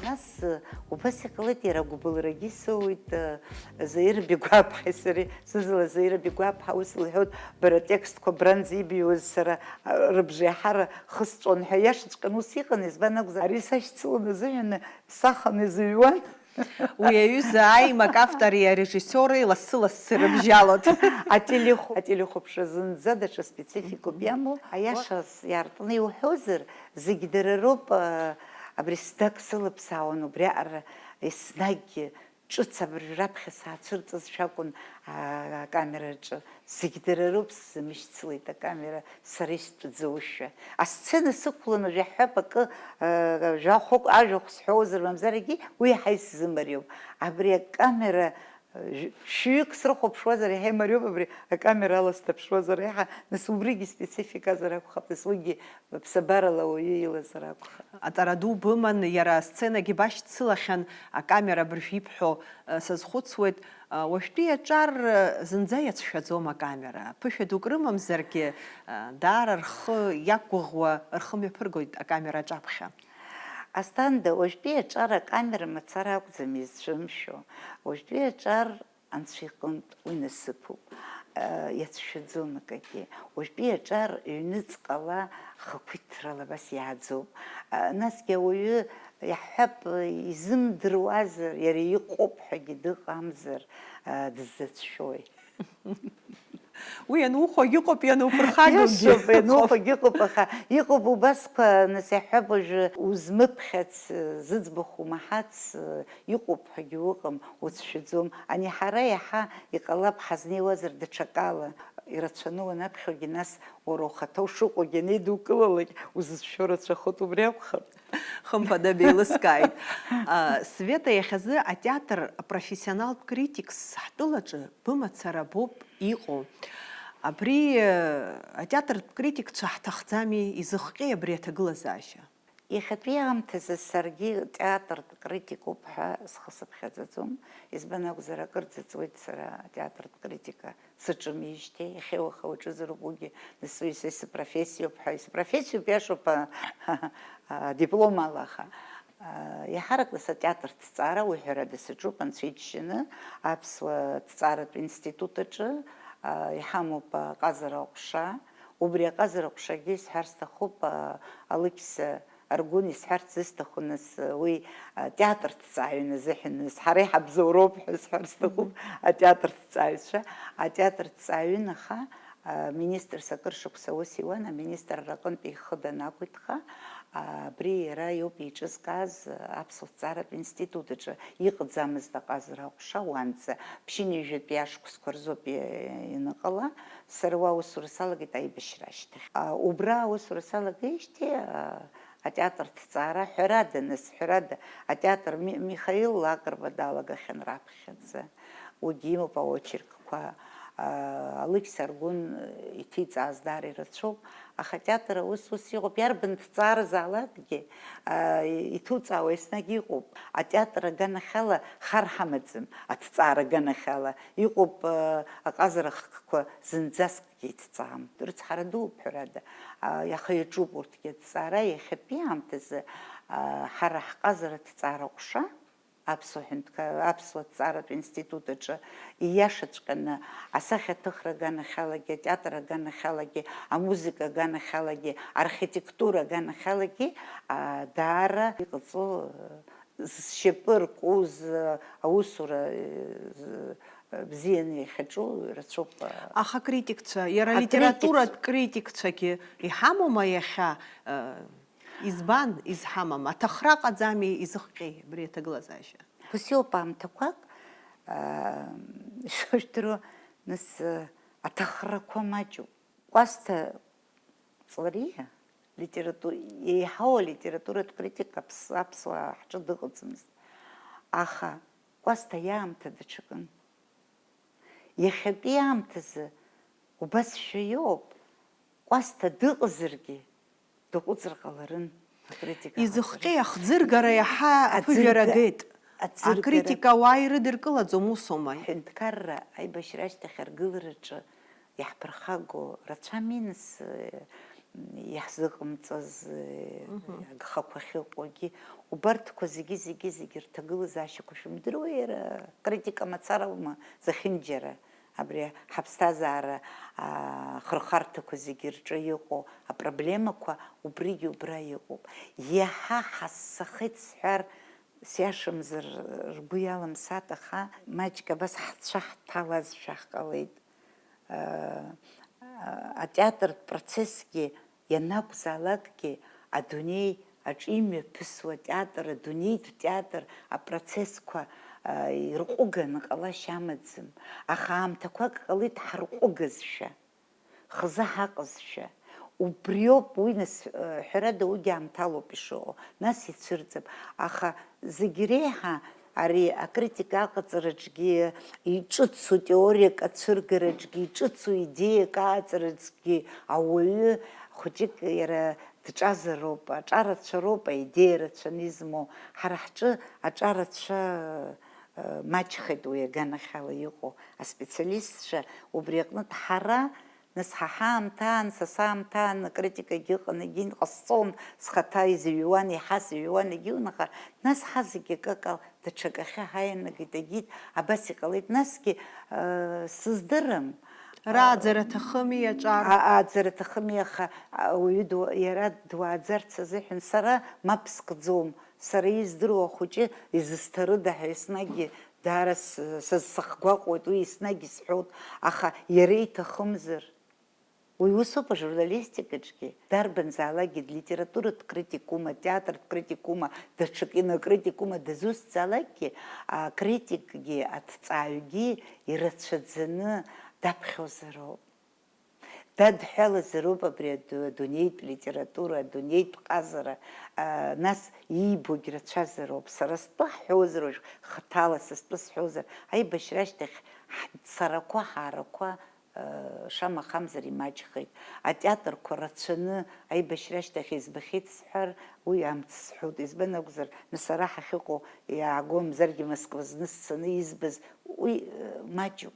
Нас, э, убас иҟалеит, иара агәыбылрагьы соуит, э, Заир Бигәаԥҳаи сареи, сызла Заира Бигәаԥҳа ус лҳәоит, бара атекстқәа бранӡа ибиуаз сара, э, рыбжеиҳара хысҵон ҳәа, иашаҵәҟьаны ус иҟан, избан акәзар, ари сашьцыланы азыҳәан саханы изыҩуан. Уи аҩыза аимак автори арежиссиори лассы-лассы рыбжьалоит. Ателехә-, ателехәаԥшра зынӡа даҽа спецификоуп Мгм. иамоу. Аиашаз иаартны иуҳәозар, зегь дара роуп, а, абри сдак сылыԥсаауан, убриаҟара еснагь ҿыц абыржә раԥхьа саацәырҵызшәа акәын, а, акамераҿы. Зегь дара роуп, сзымышьцылеит акамера, сара истәӡоушәа. Асцена сықәлан уажә иаҳҳәап акы, а, жәахәык, ажәахә сҳәозар, мамзаргьы уи иаҳа исзымариоуп. Абри акамера, а, шә-, шәҩык срыхәаԥшуазар, иаҳа имариоуп, абри акамера ала сҭаԥшуазар, иаҳа, нас, убригьы спецификазар акәхап, нас, уигьы ԥсабарала ауаҩы илазар акәхап. Аҵара ду быман, иара асценагьы башьцылахьан, акамера абыржә ибҳәо, э, сазхәыцуеит, э, уажәтәи аҿар, э, зынӡа иацәшәаӡом акамера. Ԥышәа дук рымамзаргьы, э, даара рхы иақәгәыӷуа рхы мҩаԥыргоит акамера аҿаԥхьа. Асҭанда, уажәтәи аҿар акамера мацара акәӡам изцәымшәо. Уажәтәи аҿар Анцәа иҟынтә уи насыԥуп, иацәшәаӡом акагьы. Уажәтәи аҿар ҩныҵҟала хақәиҭрала абас иааӡоуп. Насгьы ауаҩы, иаҳҳәап, изымдыруазар, иара иҟоуп ҳәагьы дыҟамзар, дыззацәшәои? Уи ианухәагь ыҟоуп, иануԥырхагоугьы Иашоуп, ыҟоуп. Ианухәагь ыҟоуп, аха иҟоуп убасқәа, нас иаҳҳәап, уажәы узмыԥхьац, зыӡбахә умаҳац, Иҟоуп ҳәагьы уҟам, уцәшәаӡом. Ани ҳара иаҳа иҟалап ҳазнеиуазар даҽакала, ирацәаны уанаԥхьогьы, нас уара ухаҭа ушыҟоугьы анеидукылалак, узыцәшәо рацәахоит, убри акәхап. Хымԥада беилыскааит. А, Света, иахьазы атеатр профессионалтә критикс ҳтәылаҿы бымацара боуп иҟоу. Абри, э, атеатртә критикцәа ҳҭахӡами, изыхҟьеи абри аҭагылазаашьа? Иахьатәи аамҭазы саргьы театртә критикуп ҳәа схы сыԥхьаӡаӡом. Избан акәзар, акырӡа ҵуеит сара атеатртә критика саҿымижьҭеи, иахьеи уаха уаҿызар угәгьы, нас уи са исыпрофессиоуп ҳәа, исыпрофессиоуп, иашоуп, а, а, адиплом ала, аха, а, иаҳаракны сатеатртә ҭҵаара, уи ҳәарада, саҿуп, анцәа иџьшьаны, аԥсуа ҭҵааратә институт аҿы, а, иҳамоуп аҟазара аҟәша. Убри аҟазара аҟәшагьы исҳәар сҭахуп, а, Алықьса Аргәын исҳәарц зысҭаху, нас, уи, а, театрҭҵааҩын азыҳәан, нас, ҳара иҳабзоуроуп ҳәа сҳәар сҭахуп, атеатрҭҵааҩцәа, атеатрҭҵааҩын, аха, а, министрс акыр шықәса аус иуан, аминистрра аҟынтә ихы данақәиҭха, а, абри иара иоуп еиҿызкааз, а, аԥсуа ҭҵааратә институт аҿы иҟаӡамызт аҟазара аҟәша уанӡа, ԥшьынҩажәатәи ашықәсқәа рзоуп и-, ианыҟала, сара уа аусура салагеит аибашьра ашьҭахь. А, убра аусура салагеижьҭеи, а, атеатр ҭҵаара, ҳәарада, нас, ҳәарада, атеатр Ми-, Михаил Лакрба далагахьан раԥхьаӡа. Уигьы имоуп аочеркқәа, а, Алықьса Аргәын иҭиҵааз даара ирацәоуп, аха атеатр аус ус иҟоуп, иарбан ҭҵааразаалакгьы, а, иҭуҵаауа еснагь иҟоуп. Атеатр аганахьала хар ҳамаӡам, аҭҵаара аганахьала иҟоуп, а, аҟазара хкқәа зынӡаск иҭҵаам. Рыцҳара дууп, ҳәарада. А, иаха иаҿуп урҭгьы аҭҵаара, иахьатәи аамҭазы, а, ҳара ҳҟазара аҭҵаара ҟәша, аԥсуа ҳәынҭқа-, аԥсуа ҭҵааратә институт аҿы ииашаҵәҟьаны асахьаҭыхра аганахьалагьы, атеатр аганахьалагьы, амузыка аганахьалагьы, архитектура аганахьалагьы, а, даара иҟаҵоу, зшьапы ркуз, аусура, э, бзианы иахьаҿу рацәоуп. Аха акритикцәа, иара акритик- алитературатә критикцәагьы иҳамоума иахьа? Э, избан изҳамам? Аҭахра ҟаӡами, изыхҟьеи абри аҭагылазаашьа? Ус иоуп аамҭақәак, э, ишыжәдыруа, нас, э, аҭахрақәа маҷуп. Кәасҭа Ҵлариа литерату-, еиҳау алитературатә критик аԥс-, аԥсуаа ҳҿы дыҟаӡамызт. Аха Кәасҭа иаамҭа даҽакын. Иахьатәи аамҭазы убасшәа иоуп, Кәасҭа дыҟазаргьы, даҟәыҵыр ҟаларын акритика. Изыхҟьеи ахӡыргара иаҳа аԥыжәара геит. Аӡырга-, аӡыргара. Акритика ауаа ирыдыркылаӡом, усоума? Ҳҳәынҭқарра аибашьра ашьҭахь аргылараҿы иаҳԥырхагоу рацәами, нас, э, иаҳзыҟамҵаз, э, мгм, агхақәа ахьыҟоугьы, убарҭқәа зегьы, зегьы, зегьы рҭагылазаашьақәа шәымдыруеи, иара критика мацараума зехьынџьара? Абри ҳаԥсҭазаара, аа, ахырхарҭақәа зегьы рҿы иҟоу апроблемақәа убригьы убра иҟоуп. Иаҳа ҳассахеит сҳәар, сиашамзар ргәы иалымсат, аха маҷк абас ҳцәа ҳҭалазшәа ҳҟалеит. Э, атеатртә процессгьы ианакәзаалакгьы, адунеи аҿы имҩаԥысуа атеатр, адунеитә театр апроцессқәа, э, ирҟәыганы ҟалашьа амаӡам. Аха аамҭақәак ҟалеит ҳарҟәыгазшәа, хазы ҳаҟазшәа. Убриоуп уи, нас, э, ҳәарада, уигьы аамҭалоуп ишыҟоу, нас ицәырҵып. Аха зегь реиҳа ари акритика аҟаҵараҿгьы иҿыцу, теориак ацәыргараҿгьы иҿыцу, идеиак ааҵараҿгьы ауаҩы хәыҷык иара дҿазароуп, аҿарацәа роуп аидеиа рацәаны измоу. Ҳара ҳҿы аҿарацәа, э, маҷхеит уи аганахьала иҟоу аспециалистцәа. Убри аҟнытә ҳара, нас, ҳа ҳаамҭаан, са саамҭаан акритикагьы ыҟан, егьин ҟасҵон, схаҭа изыҩуан, еиҳа сыҩуан, егьиун, аха нас ҳазегьы акык ала даҽакахьы ҳаианагеит, егьит, абас иҟалеит, насгьы, э, сыздырам. Рааӡара аҭахыми аҿар? А-, ааӡара аҭахыми, аха, а, ауаҩы ду-, иара дуааӡарц азыҳәан сара мап скӡом, сара издыруа ахәыҷы изысҭарыда ҳәа еснагьы даара с-, саз-, сыхгәаҟуеит, уи еснагь исҳәоит, аха иара иҭахымзар? Уи усоуп ажурналистикаҿгьы, дарбанзаалакгьы, литературатә критикума, театртә критикума, даҽа кинокритикума, дызусҭзаалакгьы, акритикгьы, аҭҵааҩгьы ирацәаӡаны даԥхьозароуп. Дадҳәалазароуп абри аду-, адунеитә литература, адунеитә ҟазара, а, нас иибогь рацәазароуп. Сара стәы ҳҳәозар уажә, хаҭала са стәы сҳәозар, аибашьра ашьҭахь ҳцарақәа, ҳаарақәа, э, шамахамзар имаҷхеит. Атеатрқәа рацәаны аибашьра ашьҭахь избахьеит сҳәар, уи амц сҳәоит. Избан акәзар, нас ара ҳахьыҟоу иаагомзаргьы Москва зны сцаны избаз, уи, э, маҷуп.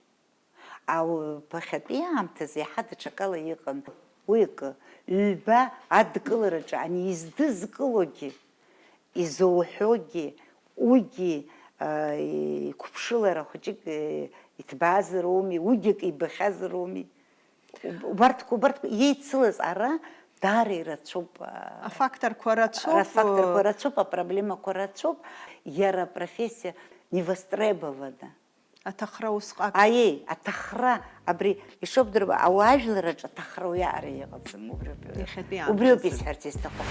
Ау, ԥахьатәи аамҭазы иаҳа даҽакала иҟан. Уи акы, ҩба адкылараҿы ани издызкылогьы, изоуҳәогьы, уигьы, а, иқәыԥшылара хәыҷык, э, иҭбаазароуми, уигьы акы ибахьазароуми. Уб-, убарҭқәа, убарҭқәа иеицылаз ара Даара ирацәоуп, а, Афакторқәа рацәоуп. Афакторқәа рацәоуп, апроблемақәа рацәоуп, иара апрофессиа невостребована. Аҭахра усҟак. Аиеи, аҭахра, абри ишыбдыруа, ауаажәларраҿы аҭахра уиаҟара иҟаӡам, убриоуп. Иахьатәи Убриоуп аамҭазы. Исҳәарц исҭаху.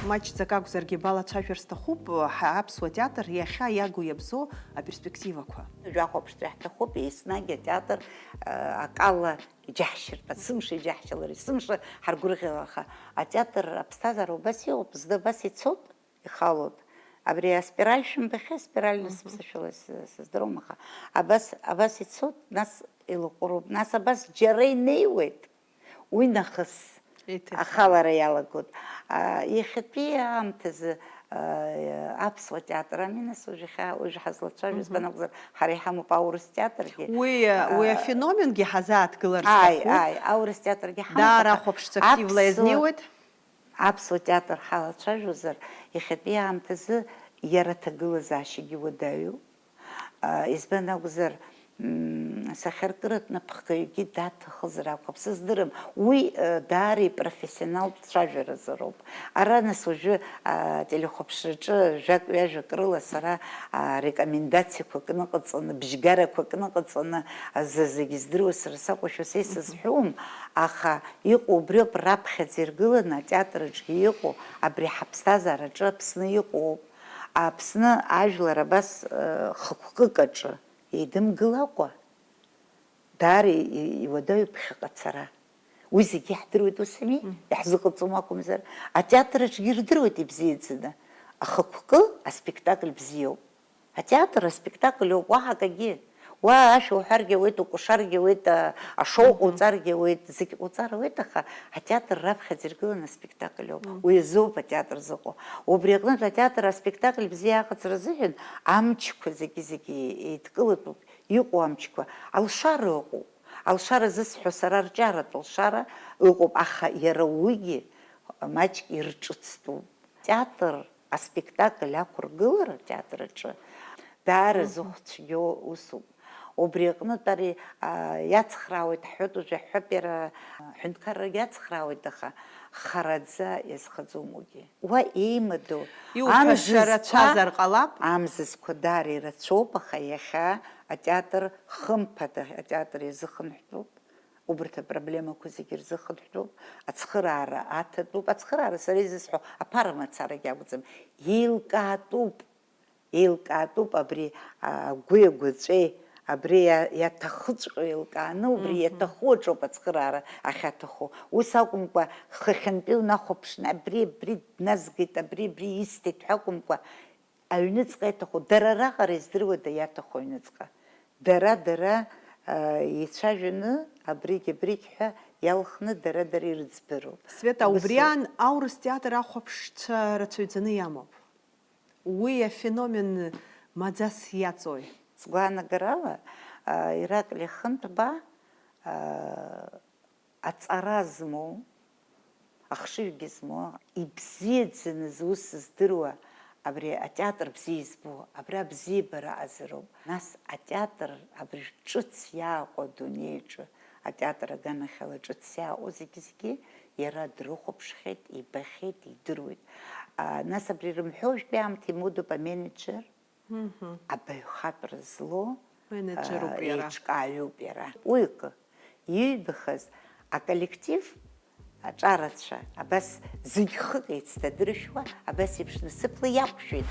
Маҷӡак акәзаргьы балацәажәар сҭахуп, ҳа аԥсуа театр иахьа иагу иабзоу аперспективақәа. Жәахәаԥштәы иаҳҭахуп, еснагь атеатр, а, акала иџьаҳшьартә, есымша иџьаҳшьалар, есымша ҳаргәырӷьалаха. Атеатр аԥсҭазаара убас иҟоуп, зны абас ицоит, ихалоит. Абри аспираль шәымбахьеи, аспираль нас ԥсышәала с-, сыздыруам, аха абас, абас ицоит, нас илаҟәыроуп, нас абас џьара инеиуеит. Уи нахыс Еиҭа. Ахалара иалагоит. А, иахьатәи аамҭазы, а, аԥсуа театр ами, нас уажә иахьа, уажә ҳазлацәажәо, Мгм. Избан акәзар, ҳара иҳамоуп аурыс театргьы. Уи, уи А, афеноменгьы ҳазааҭгылар Ааи, сҭахуп. Ааи, аурыс театргьы ҳамоуп, Даара аха ахәаԥшцәа активла аԥсуа, иазнеиуеит. Аԥсуа театр ҳалацәажәозар, иахьатәи аамҭазы иара аҭагылазаашьагьы уадаҩуп. А, избан акәзар, м, асахьаркыратә напхгаҩгьы даҭахызар акәхап, сыздырам. Уи, э, даара ипрофессионалтә цәажәаразароуп. Ара, нас, уажәы, а, ателехәаԥшраҿы жәак-ҩажәак рыла сара, а, рекомендациақәак ныҟаҵаны, бжьгарақәак ныҟаҵаны, а, за-, зегьы здыруа сара сакәушәа са исызҳәом, аха иҟоу убриоуп раԥхьаӡа иргыланы атеатраҿгьы иҟоу, абри ҳаԥсҭазаараҿы Аԥсны иҟоуп. Аԥсны ажәлар абас, э, хықәкык аҿы еидымгылакәа, даара и-, и-, иуадаҩуп ԥхьаҟа ацара. Уи зегьы иаҳдыруеит, ус ами? Мм. Иаҳзыҟаҵом акәымзар. Атеатр аҿгьы ирдыруеит ибзиаӡаны. Ахықәкы аспектакль бзиоуп. Атеатр аспектакль ауп, уаҳа акагьы. Уа ашәа уҳәаргьы ауеит, укәашаргьы ауеит, а, ашоу Мгм. ҟауҵаргьы ауеит, зегь ҟауҵар ауеит, аха атеатр раԥхьаӡа иргыланы аспектакль ауп. Мм. Уи азоуп атеатр зыҟоу. Убри аҟнытә атеатр аспектакль бзиа аҟаҵара азыҳәан амчқәа зегьы-зегьы еидкылатәуп, иҟоу амчқәа. Алшара ыҟоуп. Алшара зысҳәо сара арҿиаратә алшара ыҟоуп, аха иара уигьы маҷк ирҿыцтәуп. Театр аспектакль ақәыргылара атеатр аҿы даара Мгм. зыхә цәгьоу усуп. Убри аҟнытә ари, а, иацхраауеит, ҳҳәоит, уажә иаҳҳәап, иара, а, ҳәынҭқаррагьы иацхраауеит, аха хараӡа иазхаӡом уигьы. Уа еимадоу Иуҳәаша амзызқәа, рацәазар ҟалап. Амзызқәа даара ирацәоуп, аха иахьа атеатр хымԥада, атеатр иазыхынҳәтәуп. Убарҭ апроблемақәа зегьы рзыхынҳәтәуп, ацхыраара аҭатәуп. Ацхыраара сара изысҳәо аԥара мацарагьы акәӡам, еилкаатәуп. Еилкаатәуп абри, а, агәи агәаҵәеи, абри иа-, иаҭахыҵәҟьоу еилкааны, убри Мгм. иаҭаху аҿоуп ацхыраара ахьаҭаху. Ус акәымкәа, хыхьынтәи унахәаԥшны, абри, абри дназгеит, абри, абри исҭеит ҳәа акәымкәа, аҩныҵҟа иаҭаху, дара раҟара издыруада иаҭаху аҩныҵҟа? Дара, дара, а, еицәажәаны, абригь, абригь ҳәа иалхны, дара, дара ирыӡбароуп. Света, Убас убри ауп. аан аурыс театр ахәаԥшцәа рацәаҩӡаны иамоуп. Уи афеномен маӡас иаҵои? Сгәаанагарала, а, Ираклиа Хынҭба, а, аҵара змоу, ахшыҩгьы змоу, ибзиаӡаны зус здыруа, абри атеатр бзиа избо, абра абзиабара аҟазароуп. Нас атеатр абри ҿыц иааҟоу адунеиаҿы, атеатр аганахьала ҿыц иааҟоу зегьы-зегьы иара дрыхәаԥшхьеит, ибахьеит, идыруеит. А, нас абри рымҳәоу уажәтәи аамҭа имоудоуп аменеџер, Мгм. Абаҩхатәра злоу, Менеџьеруп а, иара. Еиҿкааҩуп иара. Уи акы, иҩбахаз аколлектив аҿарацәа, абас зегь хык еицҭадыршәуа, абас еиԥш насыԥла иақәшәеит.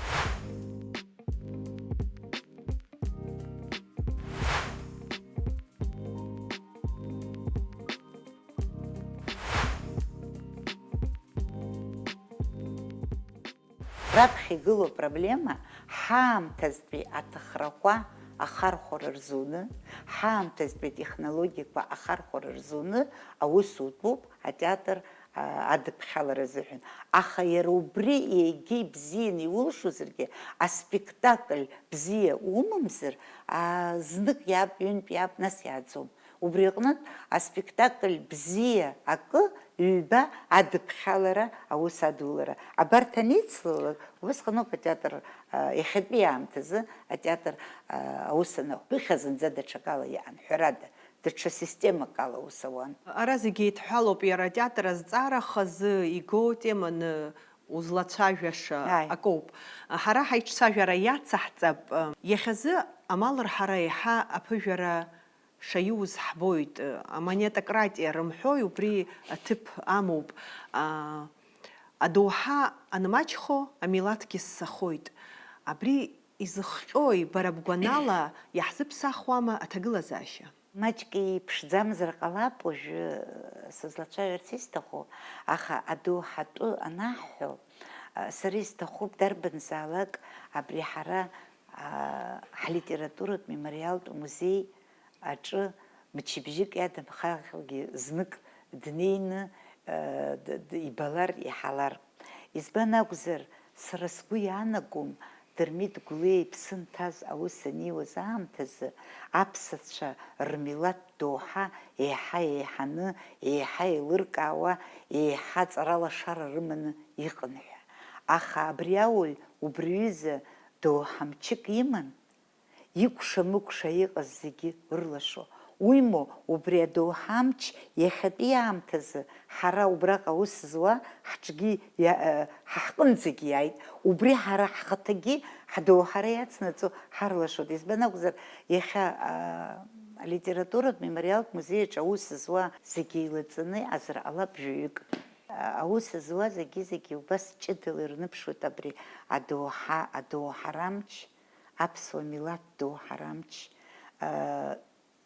Раԥхьа игылоу апроблема, ҳаамҭазтәи аҭахрақәа ахархәара рзуны, ҳаамҭазтәи атехнологиақәа ахархәара рзуны аус утәуп атеатр, а, адыԥхьалара азыҳәан. Аха иара убри егьа ибзианы иулшозаргьы, аспектакль бзиа умамзар, а, знык иааб, ҩынтә иааб, нас иааӡом. Убри аҟнытә аспектакль бзиа акы, ҩба адыԥхьалара, аус адулара. Абарҭ аницлалак, убысҟаноуп атеатр, а, иахьатәи аамҭазы атеатр, а, аус анақәԥыхьа зынӡа даҽакала иҟан, ҳәарада, даҽа системак ала аус ауан. Ара зегьы еидҳәалоуп иара атеатр азҵаара хазы игоу теманы узлацәажәаша Ааи. Акоуп. Ҳара ҳаиҿцәажәара иацаҳҵап. Иахьазы амал рҳара еиҳа аԥыжәара шаиуз ҳбоит, амонетократиа рымҳәои, убри аҭыԥ амоуп. А, адоуҳа анмаҷхо, амилаҭгьы ссахоит. Абри изыхҟьои, бара бгәанала, иаҳзыԥсахуама аҭагылазаашьа? Маҷк иԥшӡамзар ҟалап уажәы сызлацәажәарц исҭаху, аха адоуҳатәы анаҳҳәо, сара исҭахуп дарбанзаалак абри ҳара, а, ҳлитературатә мемориалтә музеи аҿы мчыбжьык иадамхалгьы знык днеины, э, д-, д-, ибалар, иҳалар. Избан акәзар, сара сгәы иаанагом, Дырмит Гәлиа иԥсы нҭаз аус аниуаз аамҭазы аԥсацәа рмилаҭ доуҳа еиҳа еиҳаны, еиҳа еилыркаауа, еиҳа ҵаралашара рыманы иҟан ҳәа. Аха абри ауаҩ убри ҩыза доуҳа мчык иман, икәша-мыкәша иҟаз зегьы ырлашо. Уимоу, убри адоуҳа амч иахьатәи аамҭазы ҳара убраҟа аус зуа ҳҿгьы иа-, э, ҳа ҳҟынӡагьы иааит. Убри ҳара ҳхаҭагьы ҳдоуҳара иацнаҵо ҳарлашоит. Избан акәзар, иахьа, а, алитературатә мемориалтә музеи аҿы аус зуа зегьы еилаҵаны иҟазар ҟалап жәаҩык. А, аус зуа зегьы-зегьы убас ҷыдала ирныԥшуеит абри адоуҳа, адоуҳара амч. Аԥсуа милаҭ ду ҳара амч, а,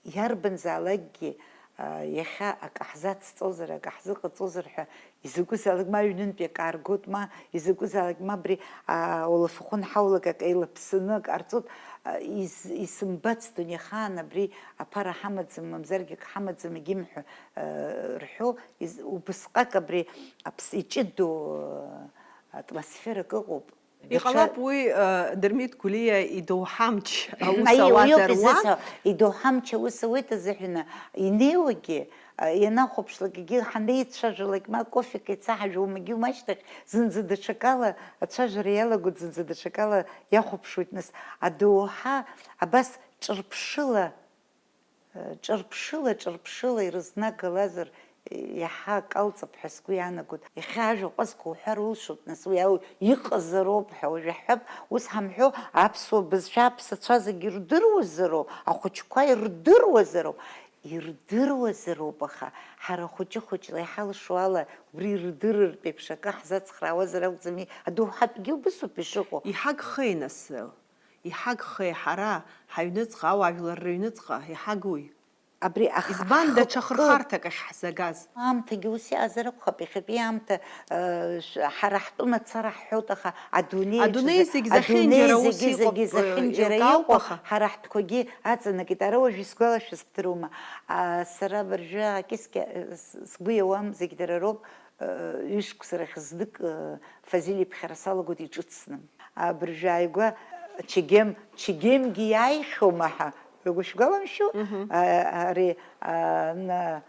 иарбанзаалакгьы, а, иахьа акы ҳзацҵозар, акы ҳзыҟаҵозар ҳәа изакәызаалак ма аҩнынтәи акы ааргоит, ма изакәызаалак ма абри, а, улафахәы нҳаулак акы еилаԥсаны акы ҟарҵоит, а, из-, исымбац дунеихаан абри аԥара ҳамаӡам, мамзаргьы акы ҳамаӡам, егьимҳәо, а, рҳәо, из-, убысҟак абри аԥс-, иҷыдоу, а, атмосферак ыҟоуп. Иҟалап уи, э, Дырмит Гәлиа идоуҳамч аус Аиеи, уиоуп ауазар уа? Изыцәо, идоуҳамч аус ауеит азыҳәаны, инеиуагьы, э, ианахәаԥшлак, егьи ҳанеицәажәалак, ма кофек еицаҳажәуа, умагьы умашьҭахь, зынӡа даҽакала ацәажәара иалагоит, зынӡа даҽакала иахәаԥшуеит, нас, адоуҳа абас ҿырԥшыла Ҿырԥшыла, ҿырԥшыла ирызнагалазар, иаҳа акалҵап ҳәа сгәы иаанагоит. Иахьа ажәа ҟәазқәа уҳәар улшоит, нас уи ауаҩ иҟазароуп ҳәа уажә иаҳҳәап, ус ҳамҳәо, аԥсуа бызшәа аԥсацәа зегьы ирдыруазароуп, ахәыҷқәа ирдыруазароуп. Ирдыруазароуп, аха ҳара хәыҷы-хәыҷла иҳалшо ала, убри ирдырыртә еиԥш акы ҳзацхраауазар акәӡами? Адоуҳатәгьы убысоуп ишыҟоу. Иҳагхеи, нас? Иҳагхеи ҳара, ҳаҩныҵҟа, ауаажәлар рыҩныҵҟа, иҳагуи? Абри ах-, Избан даҽа ҳхықәкы хырхарҭак ахь ҳзагаз? Аамҭагьы ус иаазар акәхап, иахьатәи аамҭа, э, ш-, ҳара ҳтәы мацара ҳҳәоит, аха адунеи Адунеи аҿы зегь зехьынџьара адунеи ус зегьы, иҟоуп, зегьы э, зехьынџьара еилкаауп, иҟоу, аха ҳара ҳтәқәагьы аҵанакит. Ара уажә исгәалашәаз бдыруама? А, сара абыржәы акьыскьа, э, с-, сгәы иауам, зегь дара роуп, э, ҩышықәса рахь знык, э, Фазиль иԥхьара салагоит иҿыцны. Абыржәы ааигәа чегем, чегемгьы иааихьоума ҳәа, угәышәгәаламшәо? Мгм. А, ари, а, на,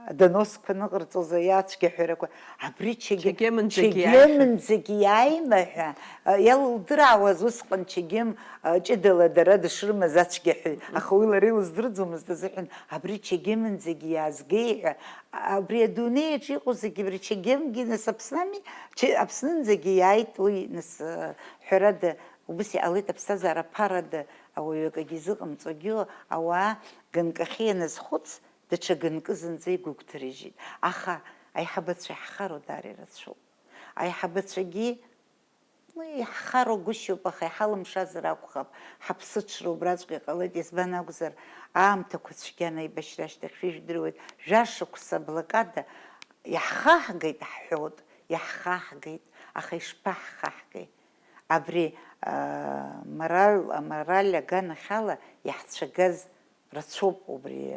адоносқәа ныҟарҵоз аиацәгьаҳәарақәа, абри чеге-, Чегемынӡагьы иааихьан. Чегемынӡагьы иааима ҳәа, а, иалылдыраауаз усҟан чегем, а, ҷыдала дара дышрымаз ацәгьаҳәаҩ. Мгм. Аха уи лара илыздырӡомызт азыҳәан, абри чегемынӡагьы иаазгеи ҳәа, абри адунеиаҿ иҟоу зегьы, абри чегемгьы, нас, Аԥсны ами? Че-, Аԥснынӡагьы иааит уи, нас, э, ҳәарада, убыс иҟалеит аԥсҭазаара ԥарада, ауаҩы акагьы изыҟамҵогьы, ауаа ганкахьы ианазхәыц, даҽа ганкы зынӡа игәыгәҭарыжьит. Аха аиҳабацәа иаҳхароу даара ирацәоуп. Аиҳабацәагьы Ну, иаҳхароу гәышьоуп, аха иҳалымшазар акәхап, ҳаԥсыҽра убраҵәҟьа иҟалеит, избан акәзар, аамҭақәа цәгьан аибашьра ашьҭахь, шәа ижәдыруеит, жәашықәса аблокада иаҳхаҳгеит ҳҳәоит, иаҳхаҳгеит, аха ишԥаҳхаҳгеи? Абри, аа, мораль, амораль аганахьала иаҳцәагаз рацәоуп убри,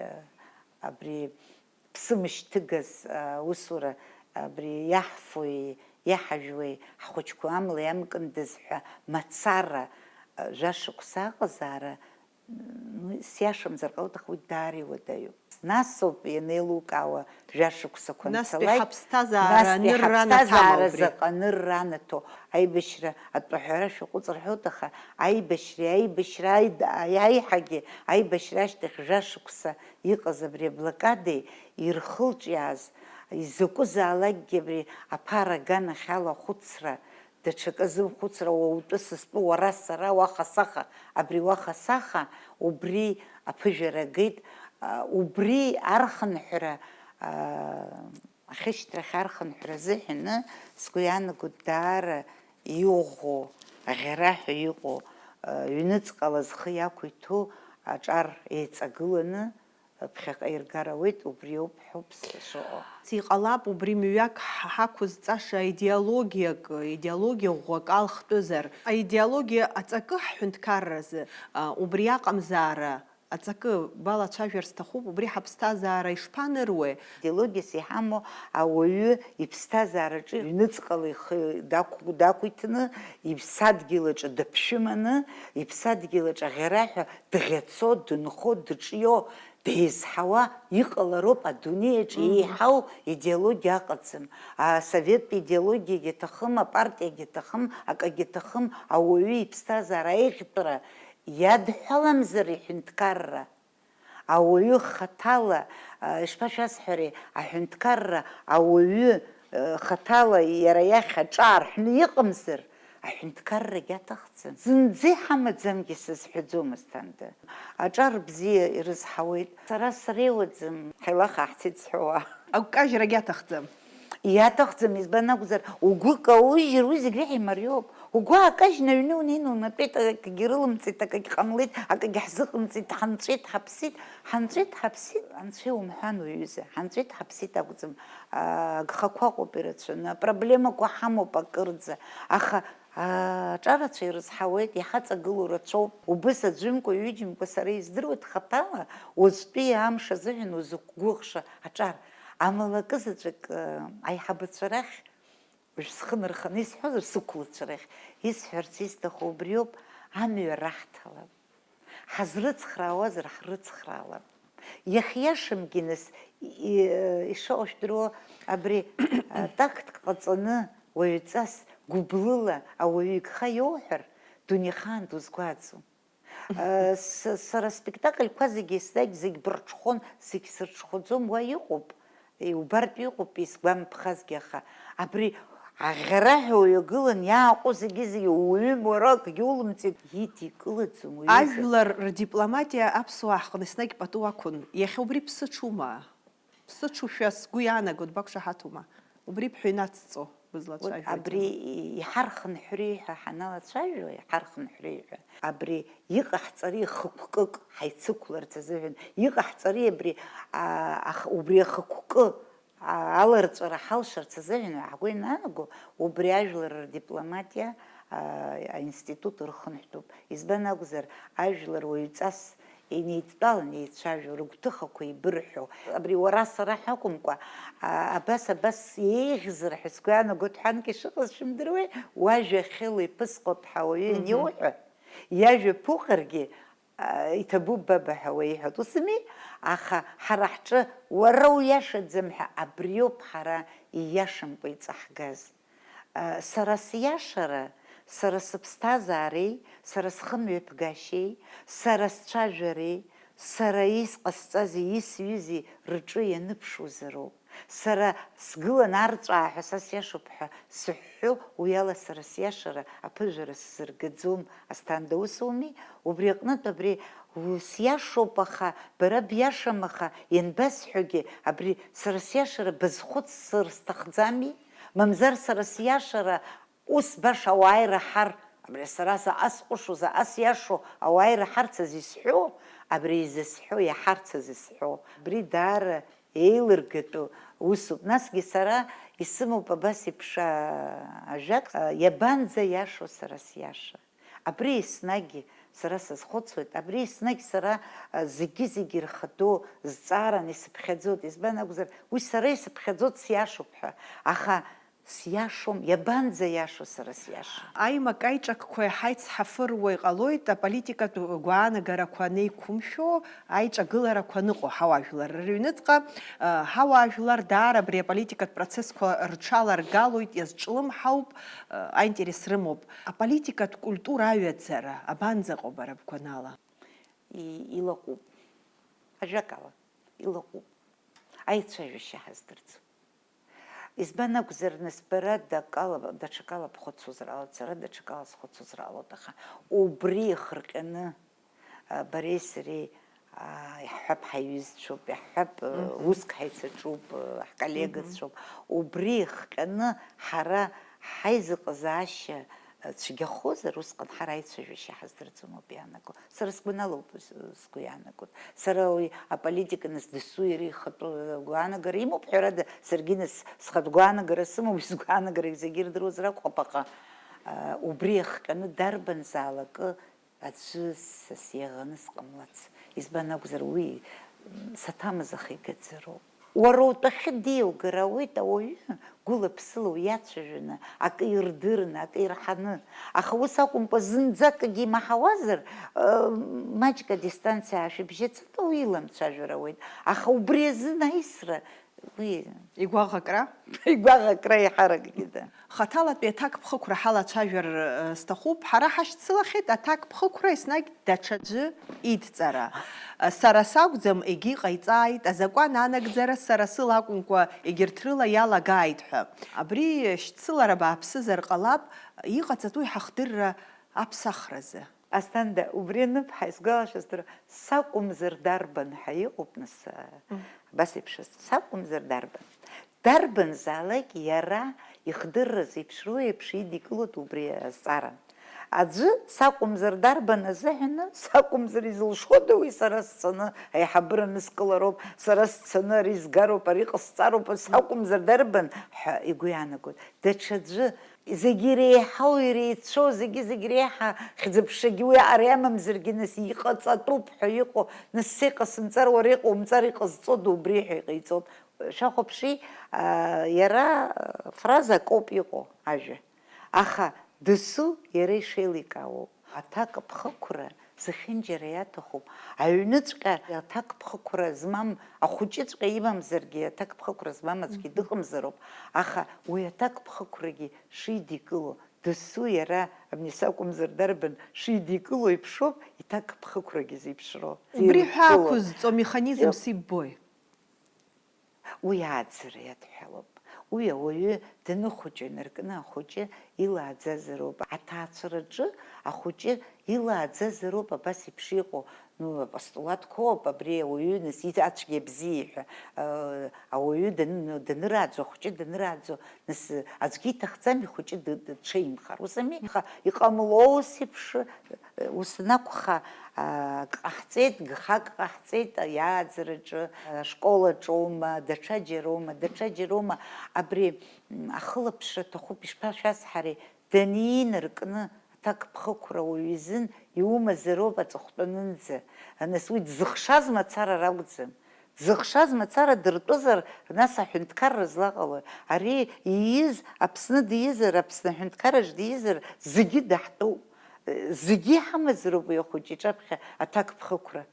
абри ԥсымышьҭыгас аусура абри иаҳфои, иаҳажәуеи, ҳхәыҷқәа амла иамкындаз ҳәа мацара, жәашықәса аҟазаара Сиашамзар ҟалоит, аха уи даара иуадаҩуп. Насоуп ианеилукаауа жәашықәсақәа Настәи анцалак, ҳаԥсҭазаара настәи анырра ҳаԥсҭазаара анаҭала убри. Заҟа анырра анаҭо, аибашьра атәы аҳәара шәаҟәыҵ рҳәоит, аха аибашьреи аибашьра аида-, аиҳагьы аибашьра ашьҭахь жәашықәса иҟаз абри аблокадеи ирхылҿиааз изакәызаалакгьы абри аԥара аганахьала ахәыцра, даҽакы азымхәыцра, уаутәы сыстәу, уара сара, уаха-саха, абри уаха-саха, убри аԥыжәара агеит, а, убри архынҳәра, а, ахьышьҭрахь архынҳәра азыҳәаны, сгәы иаанагоит, даара иӷәӷәоу, аӷьараҳәа иҟоу, а, ҩныҵҟала зхы иақәиҭу аҿар еиҵагыланы, ԥхьаҟа иргар ауеит, убриоуп ҳәоуп сшыҟоу. Иҟалап убри мҩак ҳақәызҵаша идеологиак, идеологиа ӷәӷәак алхтәызар. Аидеологиа аҵакы ҳҳәынҭқарразы, а, убри аҟамзаара аҵакы балацәажәар сҭахуп, убри ҳаԥсҭазаара ишԥаныруеи? Идеологиас иҳамоу ауаҩы иԥсҭазаараҿы ҩныҵҟала ихы дақә-, дақәиҭны, иԥсадгьыл аҿы дыԥшәыманы, иԥсадгьыл аҿы аӷьараҳәа дӷьацо, дынхо, дыҿио, деизҳауа иҟалароуп адунеи аҿы еиҳау идеологиа аҟаӡам. Асоветтә идеологиагьы аҭахым, апартиагьы аҭахым, акагьы аҭахым, ауаҩы иԥсҭазаара аиӷьтәра иадҳәаламзар иҳәынҭқарра, ауаҩы хаҭала, а, ишԥашәасҳәари, аҳәынҭқарра ауаҩы, э, хаҭала иара иахь аҿаарҳәны иҟамзар, аҳәынҭқаррагьы аҭахӡам. Зынӡа иҳамаӡамгьы сызҳәаӡом, Асҭанда. Аҿар бзиа ирызҳауеит. Сара среиуаӡам, ҳаилаха ҳцеит зҳәауа. Агәкажьрагьы аҭахӡам. Иаҭахӡам, избан акәзар, угәы каужьыр, уи зегь реиҳа имариоуп. Угәы аакажьны аҩны унеины унатәеит, акгьы рылымҵит, акгьы ҟамлеит, акгьы ҳзыҟамҵеит, ҳанҵәеит, ҳаԥсит, ҳанҵәеит, ҳаԥсит, анцәа иумҳәан, уҩыза, ҳанҵәеит, ҳаԥсит акәӡам, агхақәа ыҟоуп ирацәаны, апроблемақәа ҳамоуп акырӡа, аха аҿарацәа ирызҳауеит, иҳаҵагылоу рацәоуп. Убыс аӡәымкәа, ҩыџьамкәа сара издыруеит хаҭала, уаҵәтәи амш азыҳәан узықәгәыӷша аҿар. Амала акызаҵәык, аиҳабацәа рахь, уажә схы нырханы исҳәозар, сықәлацәа рахь исҳәарц исҭаху убриоуп, амҩа раҳҭалап. Ҳазрыцхраауазар, ҳрыцхраалап. Иахьиашамгьы, нас, и-, ишыҟоу жәдыруоу, абри, а, такт ҟаҵаны, уаҩҵас, гәыблыла ауаҩы игха иоуҳәар, дунеихаан дузгәааӡом. Э, с-, сара аспектакльқәа зегьы еснагь зегь бырҽхәон, зегь сырҽхәаӡом, уа иҟоуп, иубартә иҟоуп, исгәамԥхазгьы, аха абри аӷьараҳәа уҩагылан иааҟәо зегьы-зегьы, уҩым, уара акгьы улымҵит, идикылаӡом уҩыза. Ажәлар рдипломатиа аԥсуаа ҳҟны еснагь пату ақәын, иахьа убри ԥсыҽума? Ԥсыҽушәа сгәы иаанагоит, бақәшаҳаҭума? Убри бҳәа инацҵо бызлацәажәо. Абри иҳархынҳәри ҳәа ҳаналацәажәо, иҳархынҳәри ҳәа, абри иҟаҳҵари хықәкык ҳаицықәларц азыҳәан, иҟаҳҵари абри, а, ах-, убри ахықәкы, а, аларҵәара ҳалшарц азыҳәан ҳгәы иананаго, убри ажәлар рдипломатиа, а, аинститут рхынҳәтәуп. Избан акәзар, ажәлар уаҩҵас инеидтәалан еицәажәо, рыгәҭыхақәа еибырҳәо, абри уара сара ҳакәымкәа, а, абас, абас еиӷьзар ҳәа сгәы иаанагоит ҳәа анкьа ишыҟаз шәымдыруеи, уажәа хьыла иԥысҟоуп ҳәа ауаҩы Мгм. ианиуҳәа, иажәа ԥуҟаргьы, а, иҭабуп баба ҳәа уеиҳәоит, усыми? Аха ҳара ҳҿы уара уиашаӡам ҳәа абриоуп ҳара ииашамкәа иҵаҳгаз. Сара сиашара, сара сыԥсҭазаареи, сара схымҩаԥгашьеи, сара сцәажәареи, сара исҟасҵази исҩызи рҿы ианыԥшуазароуп. Сара сгылан арҵәаа ҳәа са сиашоуп ҳәа сыҳәҳәо, уи ала сара сиашара аԥыжәара сзыргаӡом, Асҭанда, ус ауми? Убри аҟнытә абри сиашоуп, аха бара биашам, аха ианбасҳәогьы, абри сара сиашара базхәыцыр сҭахӡами? Мамзар сара сиашара ус баша ауаа ираҳар, абри сара заҟа сҟәышу, заҟа сиашоу ауаа ираҳарц азы исҳәо, абри изысҳәо, иаҳарц азы исҳәо, абри даара еилыргатәу усуп. Насгьы сара исымоуп абас еиԥш, а, ажәак, а, иабанӡа иашоу сара сиаша? Абри еснагь сара сазхәыцуеит, абри еснагь сара, а, зегьы-зегьы ирхадоу зҵааран исыԥхьаӡоит. Избан акәзар, уи сара исыԥхьаӡоит сиашоуп ҳәа. Аха Сиашом, иабанӡа иашо сара сиаша? Аимак-аиҿакқәа иҳаицҳафыруа иҟалоит аполитикатә гәаанагарақәа анеиқәымшәо, аиҿагыларақәа аныҟоу ҳауаажәлар рыҩныҵҟа. Ҳауаажәлар даара абри аполитикатә процессқәа рҽаларгалоит, иазҿлымҳауп, аинтерес рымоуп. Аполитикатә культура аҩаӡара абанӡаҟоу бара бгәанала? Илаҟәуп. Ажәакала, илаҟәуп. Аицәажәашьа ҳаздырӡом. Избан акәзар, нас бара дакала, даҽакала бхәыцуазар ҟалоит, сара даҽакала схәыцуазар ҟалоит, аха убри ихырҟьаны, а, бареи сареи, а, иаҳҳәап, ҳаиҩызцәоуп, иаҳҳәап, уск ҳаицаҿуп, ҳколлегацәоуп, убри ихҟьаны ҳара ҳаизыҟазаашьа цәгьахозар, усҟан ҳара аицәажәашьа ҳаздырӡом ауп иаанаго. Сара сгәанала ауп сгәы иаанагоит. Сара уи аполитика нас дасу иара ихатәы гәаанагара имоуп, ҳәарада, саргьы нас схатә гәаанагара сымоуп, уи сгәаанагарагь зегьы ирдыруазар акәхап, аха убри иахҟьаны дарбанзаалакы аӡәы са сиаӷаны сҟамлац. Избан акәзар, уи саҭамыз аха игаӡароуп. Уара утәахьы диугар ауеит ауаҩы, гәыла-ԥсыла уиацәажәаны, акы ирдырны, акы ирҳаны. Аха ус акәымкәа, зынӡакгьы имаҳауазар, маҷк адистанциа аашәыбжьыцыртә уи иламцәажәар ауеит. Аха убри азын аисра, уи... Игәаӷ акра? Игәаӷакра иҳаракгьы, да. Хаҭалатәи аҭакԥхықәра ҳалацәажәар сҭахуп. Ҳара ҳашьцылахьеит аҭакԥхықәра еснагь даҽаӡәы идҵара. Сара сакәӡам, егьи ҟаиҵааит, азакәан анагӡара сара сыла акәымкәа, егьырҭ рыла иалагааит ҳәа. Абри шьцылара бааԥсызар ҟалап, иҟаҵатәу иҳахдырра аԥсахразы. Асҭанда, убри аныԥҳа, исгәалашәаз дара, сакәымзар дарбан ҳәа иҟоуп, нас, абас еиԥшыз, сакәымзар дарбан? Дарбанзаалак иара ихдырра зеиԥшроу еиԥш идикылоит убри азҵаара. Аӡәы сакәымзар дарбан азыҳәаны, сакәымзар изылшода уи сара сцаны аиҳабыра анысгылароуп, сара сцаны ари згароуп, ари ҟасҵароуп, сакәымзар дарбан ҳәа игәы иаанагоит. Даҽаӡәы, зегьы иреиҳау, иреицәоу, зегьы-зегь реиҳа хьӡыԥшагьы уи ари амамзаргьы, нас иҟаҵатәуп ҳәа иҟоу, нас са иҟасымҵар, уара иҟоумҵар, иҟазҵода убри ҳәа иҟаиҵоит. Шәахәаԥши, а, иара, а, фразак ауп иҟоу ажәа. Аха дасу иара ишеиликаауоу аҭакԥхықәра зехьынџьара иаҭахуп. Аҩныҵәҟьа аҭакԥхықәра змам, ахәыҷыҵәҟьа имамзаргьы, аҭакԥхықәра змам аӡәгьы дыҟамзароуп. Аха уи аҭакԥхықәрагьы шидикыло, дасу иара, абни сакәымзар дарбан, шидикыло еиԥшоуп иҭакԥхықәрагьы зеиԥшроу. Убри ҳәа ақәызҵо механизмс иббои? Уи ааӡара иадҳәалоуп. Уи ауаҩы даныхәыҷу инаркны ахәыҷы илааӡазароуп. Аҭаацәараҿы ахәыҷы илааӡазароуп абас еиԥш иҟоу. Ну, апостулатқәоуп, абри ауаҩы нас ацәгьа абзиа ҳәа, э, ауаҩы даны-, данырааӡо, ахәыҷы данырааӡо, нас, э, аӡәгьы иҭахӡам ихәыҷы ды-, дыҽеимхар. Ус ами? Аха иҟамло ус еиԥш, э, ус анакәха, а, ак ҟаҳҵеит, гхак ҟаҳҵеит, иааӡараҿы, ашкол аҿоума, даҽаџьароума, даҽаџьароума, абри, м, ахылаԥшра аҭахуп, ишԥашәасҳари, данинаркны аҭакԥхықәра уаҩ изын иумазароуп аҵыхәтәанынӡа, нас уи дзыхшаз мацара ракәӡам. Дзыхшаз мацара дыртәызар, нас аҳәынҭқарра злаҟалои? Ари ииз, Аԥсны диизар, Аԥсны аҳәынҭқарраҿ диизар, зегьы даҳтәуп. Зегьы иҳамазароуп уи ахәыҷы иҿаԥхьа аҭакԥхықәра.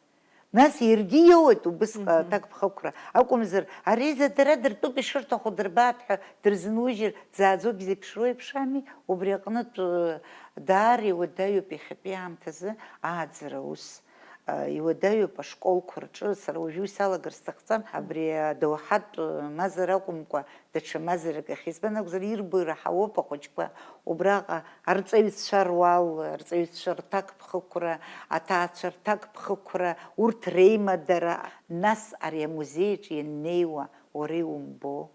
Нас иаргьы иоуеит убысҟа аҭакԥхықәра. Акәымзар, ари зегь дара дыртәуп, ишырҭаху дырбааит ҳәа дырзынужьыр, дзааӡогь зеиԥшроу еиԥш ами, убри аҟнытә, ы, даара иуадаҩуп иахьатәи аамҭазы ааӡара аус. Ы, иуадаҩуп ашколқәа рҿы, сара уажәы уи салагар сҭахӡам, абри адоуҳатә, ы, мазара акәымкәа, даҽа мазарак ахь, избан акәзар, ирбо ираҳауоуп ахәыҷқәа, убраҟа арҵаҩцәа руал, арҵаҩцәа рҭакԥхықәра, аҭаацәа рҭакԥхықәра, урҭ реимадара, нас ари амузеи аҿы ианнеиуа уара иумбо?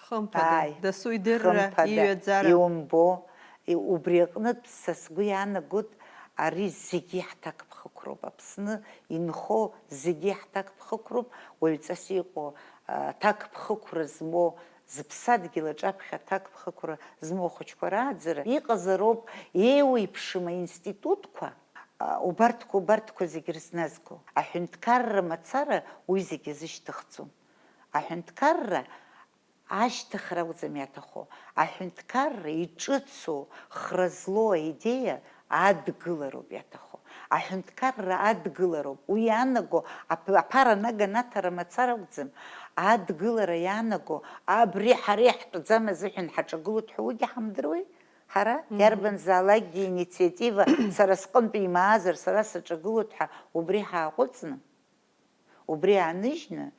Хымԥада, ааи, дасу идырра, хымԥада, иҩаӡара. Иумбо? И-, убри аҟнытә са сгәы иаанагоит, ари зегьы ҳҭакԥхықәроуп, Аԥсны инхо зегьы ҳҭакԥхықәроуп, уаҩҵас иҟоу, а, аҭакԥхықәра змоу, зыԥсадгьыл аҿаԥхьа аҭакԥхықәра змоу ахәыҷқәа рааӡара иҟазароуп еиуеиԥшым аинститутқәа, а, убарҭқәа, убарҭқәа зегь рызназго. Аҳәынҭқарра мацара уи зегь азышьҭыхӡом. Аҳәынҭқарра Ашьҭыхра акәӡам иаҭаху, аҳәынҭқарра иҿыцу, хра злоу аидеиа адгылароуп иаҭаху. Аҳәынҭқарра адгылароуп, уи иаанаго аԥ-, аԥара анаганы аҭара мацара акәӡам, адгылара иаанаго, абри ҳара иаҳтәӡам азыҳәан ҳаҿагылоит ҳәа уигьы ҳамдыруеи? Ҳара, мгм, иарбанзаалакгьы инициатива сара сҟынтә имаазар, сара саҿагылоит ҳәа убри ҳааҟәыҵны, убри ааныжьны,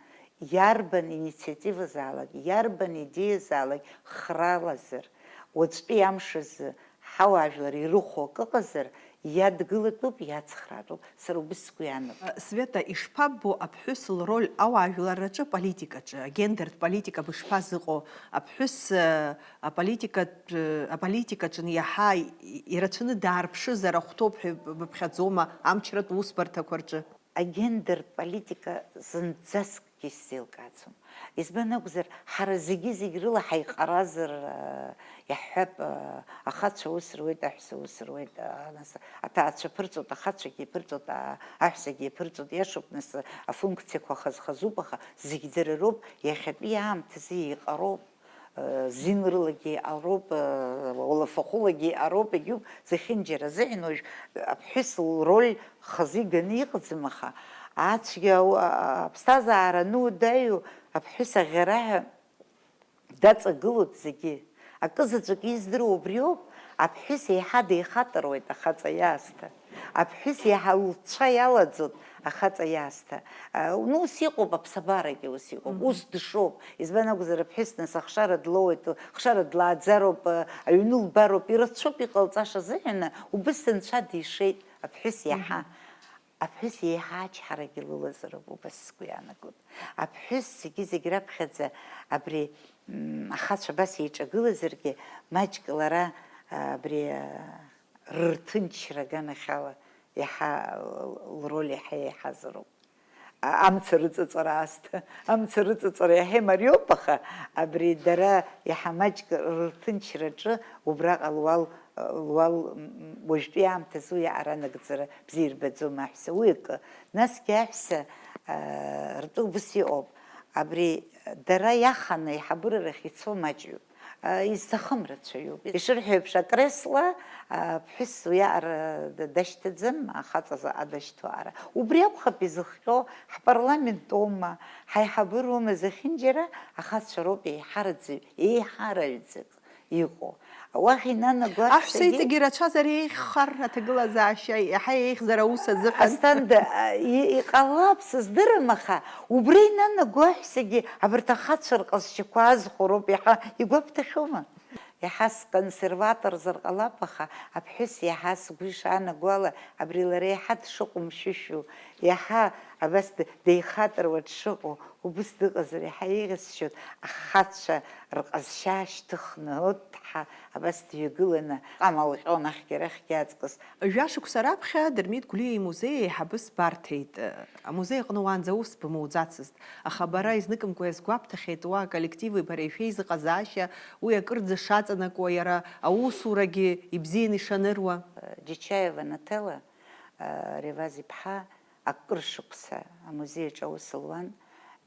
иарбан инициативазаалак, иарбан идеиазаалак хралазар, уаҵәтәи амш азы ҳауаажәлар ирыхәо акы ыҟазар, иадгылатәуп, иацхраатәуп, сара убыс сгәы иаанагоит. Света, ишԥаббо аԥҳәыс лроль ауаажәларраҿы, политикаҿы, агендертә политика бышԥазыҟоу, аԥҳәыс, э, аполитикатә, аполитикаҿы иаҳа ирацәаны даарԥшызар ахәҭоуп ҳәа быԥхьаӡома амчратә усбарҭақәа рҿы? Агендертә политика зынӡаскгьы исзеилкааӡом. Избан акәзар, ҳара зегьы-зегь рыла ҳаиҟаразар, э, иаҳҳәап, э, ахацәа ус руеит, аҳәса ус руеит, э, нас аҭаацәа ԥырҵәоит, ахацәагьы иԥырҵәоит, а-, аҳәсагьы иԥырҵәоит, иашоуп, нас афункциақәа хаз-хазуп, аха зегь дара роуп, иахьатәи аамҭазы еиҟароуп. Зинрылагьы иҟароуп, уалафахәылагьы иҟароуп, егьуп, зехьынџьара азыҳәан уажә аԥҳәыс лроль хазы иганы иҟаӡам, аха ацәгьа ау-, а-, аԥсҭазаара ануадаҩу аԥҳәыс аӷьараҳәа даҵагылоуп зегьы. Акы заҵәык издыруа убриоуп, аԥҳәыс еиҳа деихатыруеит ахаҵа иаасҭа. Аԥҳәыс иаҳа лцәа иалаӡоит ахаҵа иаасҭа. А, ну, ус иҟоуп, аԥсабарагьы ус иҟоуп. Мгм. Ус дшоуп. Избан акәзар, аԥҳәыс нас ахшара длоуеит, ахшара длааӡароуп, а, аҩны лбароуп, ирацәоуп иҟалҵаша азыҳәан, убыс анцәа дишеит аԥҳәыс иаҳа. Мгм. Аԥҳәыс еиҳа ачҳарагьы лылазароуп, убас сгәы иаанагоит. Аԥҳәыс зегьы-зегь раԥхьаӡа абри, м, ахацәа абас еиҿагылазаргьы, маҷк лара, а, абри, а, рырҭынчра аганахьала иаҳа, лроль иаҳа еиҳазароуп. А-, амца рыҵаҵара аасҭа, амца рыҵаҵара иаҳа имариоуп, аха абри дара иаҳа маҷк рырҭынчраҿы убраҟа луал, луал, м, уажәтәи аамҭазы уи аҟара анагӡара бзиа ирбаӡом аҳәса, уи акы. Насгьы аҳәса, а, ртәы убыс иҟоуп. Абри дара иаханы аиҳабыра рахь ицо маҷҩуп. А, изҭахым рацәаҩуп. Ишырҳәо еиԥш, акресла, а, ԥҳәыс уиаҟара д-, дашьҭаӡам, ахаҵа заҟа дашьҭоу аҟара. Убри акәхап изыхҟьо, ҳпарламент оума, ҳаиҳабыроума, зехьынџьара ахацәа роуп еиҳараӡаҩ, еиҳараҩӡак иҟоу. Уахь инанаго аҳәса аҳәсагьы иҵегь ирацәазар еиӷьхар аҭагылазаашьа, иаҳа еиӷьзар аус азыҳәан. Асҭанда, а, и-, иҟалап, сыздырам, аха убри инанаго аҳәсагьы абарҭ ахацәа рҟазшьақәа аазхәо роуп иаҳа игәабҭахьоума? Иаҳа сконсерваторзар ҟалап, аха аԥҳәыс иаҳа сгәы ишаанаго ала, абри лара иаҳа дшыҟәымшәышәу, иаҳа абас д-, деихатыруа дшыҟоу, убыс дыҟазар иаҳа еиӷьасшьоит, ахацәа рҟазшьа шьҭыхны, оҭ, ҳа, абас дҩагыланы, ҟама лҟьон ахьгьы арахьгьы аҵкыс. Жәашықәса раԥхьа Дырмит Гәлиа имузеи аиҳабыс барҭеит. Амузеи аҟны уаанӡа аус бымоуӡацызт, аха бара изныкымкәа иазгәабҭахьеит уа аколлективи бареи шәеизыҟазаашьа, уи акырӡа шаҵанакуа, иара аусурагьы ибзианы ишаныруа. Џьачаева Наҭела, Реваз иԥҳа, акыр шықәса амузеи аҿы аус луан,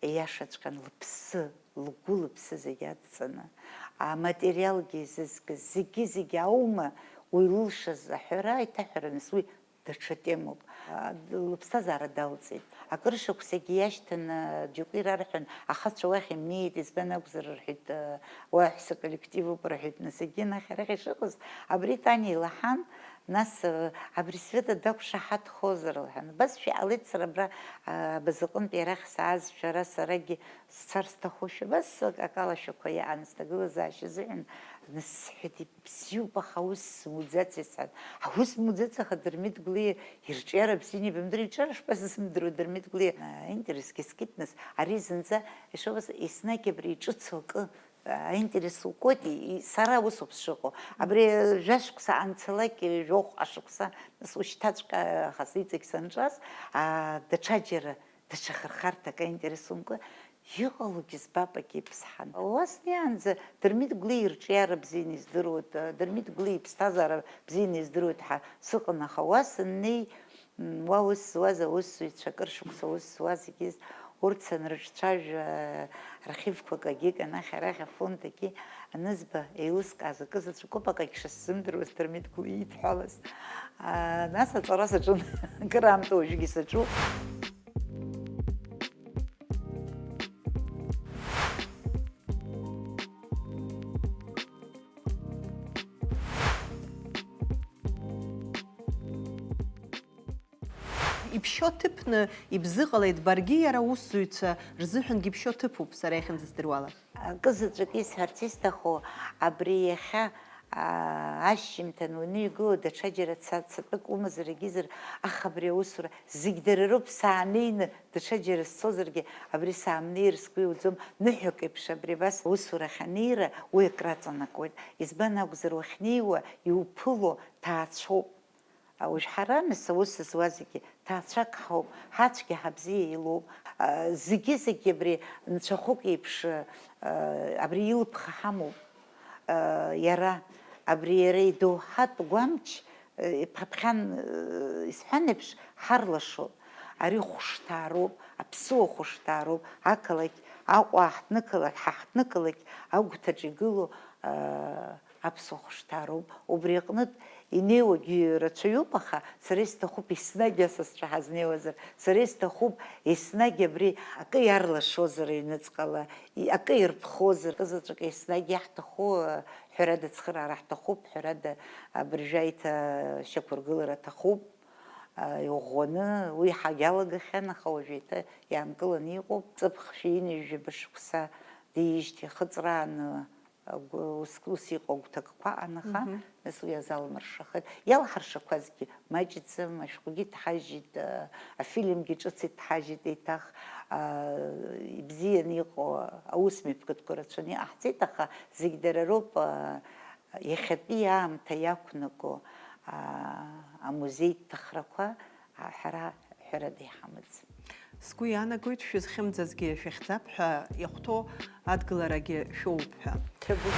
ииашаҵәҟьан лыԥсы, лгәы-лыԥсы зегьы адҵаны, аматериалгьы изызкыз, зегьы-зегьы аума уи лылшаз аҳәара, аиҭаҳәара, нас уи даҽа темоуп. А, лыԥсҭазаара далҵит. Акыр шықәсагьы иашьҭаны, џьоукы ирарҳәон, ахацәа уахь имнеит, избан акәзар, рҳәеит, уа аҳәса коллективуп, рҳәеит, нас егьи анахь арахь ишыҟаз, абри Таниа илаҳан, нас, абри Света дақәшаҳаҭхозар, лҳәан. Абас шәиҟалеит, сара абра, а, абазаҟынтәи арахь сааз, шәара сарагьы сцар сҭахушәа, абас акалашәақәа иаан, сҭагылазаашьа азыҳәан, нас сҳәеит, ибзиоуп, аха ус смуӡаци, сҳәан. Аус муӡац, аха Дырмит Гәлиа ирҿиара бзианы ибымдыруа, ирҿиара шԥасзымдыруа Дырмит Гәлиа? А, интересгьы скит, нас, ари зынӡа, ишубаз, еснагь абри иҿыцу акы, а, аинтерес укуеит, и-, и-, сара усоуп сшыҟоу. Абри жәашықәса анцалак, жәохә ашықәса, нас ушьҭаҵәҟьа, аха, иҵегь санҿаз, а, даҽаџьара, даҽа хырхарҭак аинтерес умкуа, иҟалогьы збап, акы иԥсҳан. Уа снеиаанӡа Дырмит Гәлиа ирҿиара бзианы издыруеит, Дырмит Гәлиа иԥсҭазаара бзианы издыруеит ҳәа сыҟан, аха уа саннеи, м, уа ус зуаз аусзуҩцәа, акыр шықәса ус зуаз егьыс, Урҭ санрыҿцәажәа, архивқәа акагьы, анахь-арахь афонд агьы анызба, еилыскааз акы заҵәыкоуп, акагь шысзымдыруаз, Дырмит Гәлиа идҳәалаз. А, нас аҵара саҿын, акыраамҭа уажәгьы саҿуп. Иԥшьоу ҭыԥны ибзыҟалеит баргьы, иара аусзуҩцәа рзыҳәангьы иԥшьоу ҭыԥуп, сара иахьынӡаздыруала. Акы заҵәык исҳәарц исҭаху, абри иахьа, аа, ашьжьымҭан уаныҩгыло, даҽаџьара ца-, цатәык умазар егьизар, аха абри аусура зегь дара роуп, саанеины даҽаџьара сцозаргьы, абри саамнеир сгәы иуӡом, ныҳәак еиԥш абри абас аусурахь анеира, уи акраҵанакуеит. Избан акәзар, уахьнеиуа иуԥыло ҭаацәоуп. Уажә ҳара, нас, аус зуа зегьы ҭаацәак ҳауп, ҳацәгьа ҳабзиа еилоуп. Зегьы-зегьы абри нцәахәык еиԥш, абри илԥха ҳамоуп. Иара, абри иара идоуҳатә гәамч, иԥхаԥхьан исҳәан еиԥш, ҳарлашоуп. Ари хәышҭаароуп, аԥсуа хәышҭаароуп, ақалақь Аҟәа ҳҭнықалақь, ҳа ҳҭнықалақь агәҭаҿ игылоу, Аԥсуа хәышҭаароуп. Убри аҟнытә инеиуагьы рацәаҩуп, аха сара исҭахуп еснагь асасцәа ҳазнеиуазар, сара исҭахуп еснагь абри акы иарлашозар аҩныҵҟала, и-, акы ирԥхозар, акы заҵәык еснагь иаҳҭаху, а, ҳәарада, ацхыраара ҳҭахуп, ҳәарада, абыржәы аиҭашьақәыргылара аҭахуп, а, иӷәӷәаны уи ҳагьалагахьан, аха уажә еиҭа иаанкыланы иҟоуп. Ҵыԥх шәи ҩынҩажәаба шықәса диижьҭеи ихыҵрааны Агәы-, ус, ус иҟоу агәҭакқәа анаха, Мгм. нас уи иазалмыршахеит. Иалҳаршақәазгьы маҷӡам, ашәҟәгьы ҭҳажьит, а, афильмгьы ҿыц иҭҳажьит еиҭах, а, ибзианы иҟоу аусмҩаԥгатәқәа рацәаны иҟаҳҵеит, аха зегь дара роуп, а, иахьатәи аамҭа иақәнаго, а, амузеитә ҭахрақәа, а, ҳара ҳәарада иҳамаӡам. Сгәы иаанагоит, шәызхьымӡазгьы шәахьӡап ҳәа, иахәҭоу адгыларагьы шәоуп ҳәа. Ҭабуп.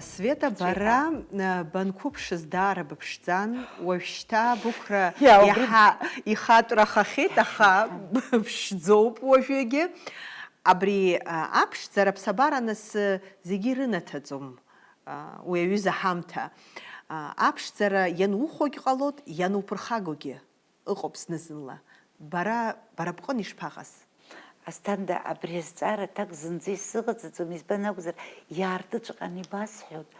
Света, Света, бара, э, банқәыԥшыз даара быԥшӡан, уажәшьҭа бықәра Иа, убри иаҳа ихатәрахахьеит, аха быԥшӡоуп уажәыгьы. Абри, э, аԥшӡара аԥсабара анысы зегьы ирынаҭаӡом, э, уи аҩыза ҳамҭа. Э, аԥшӡара ианухәогь ҟалоит, иануԥырхагогьы. Ыҟоуп зны-зынла. Бара, бара бҟын ишԥаҟаз? Асҭанда, абри азҵаара аҭак зынӡа исзыҟаҵаӡом, избан акәзар, иаартыҵәҟьаны ибасҳәоит,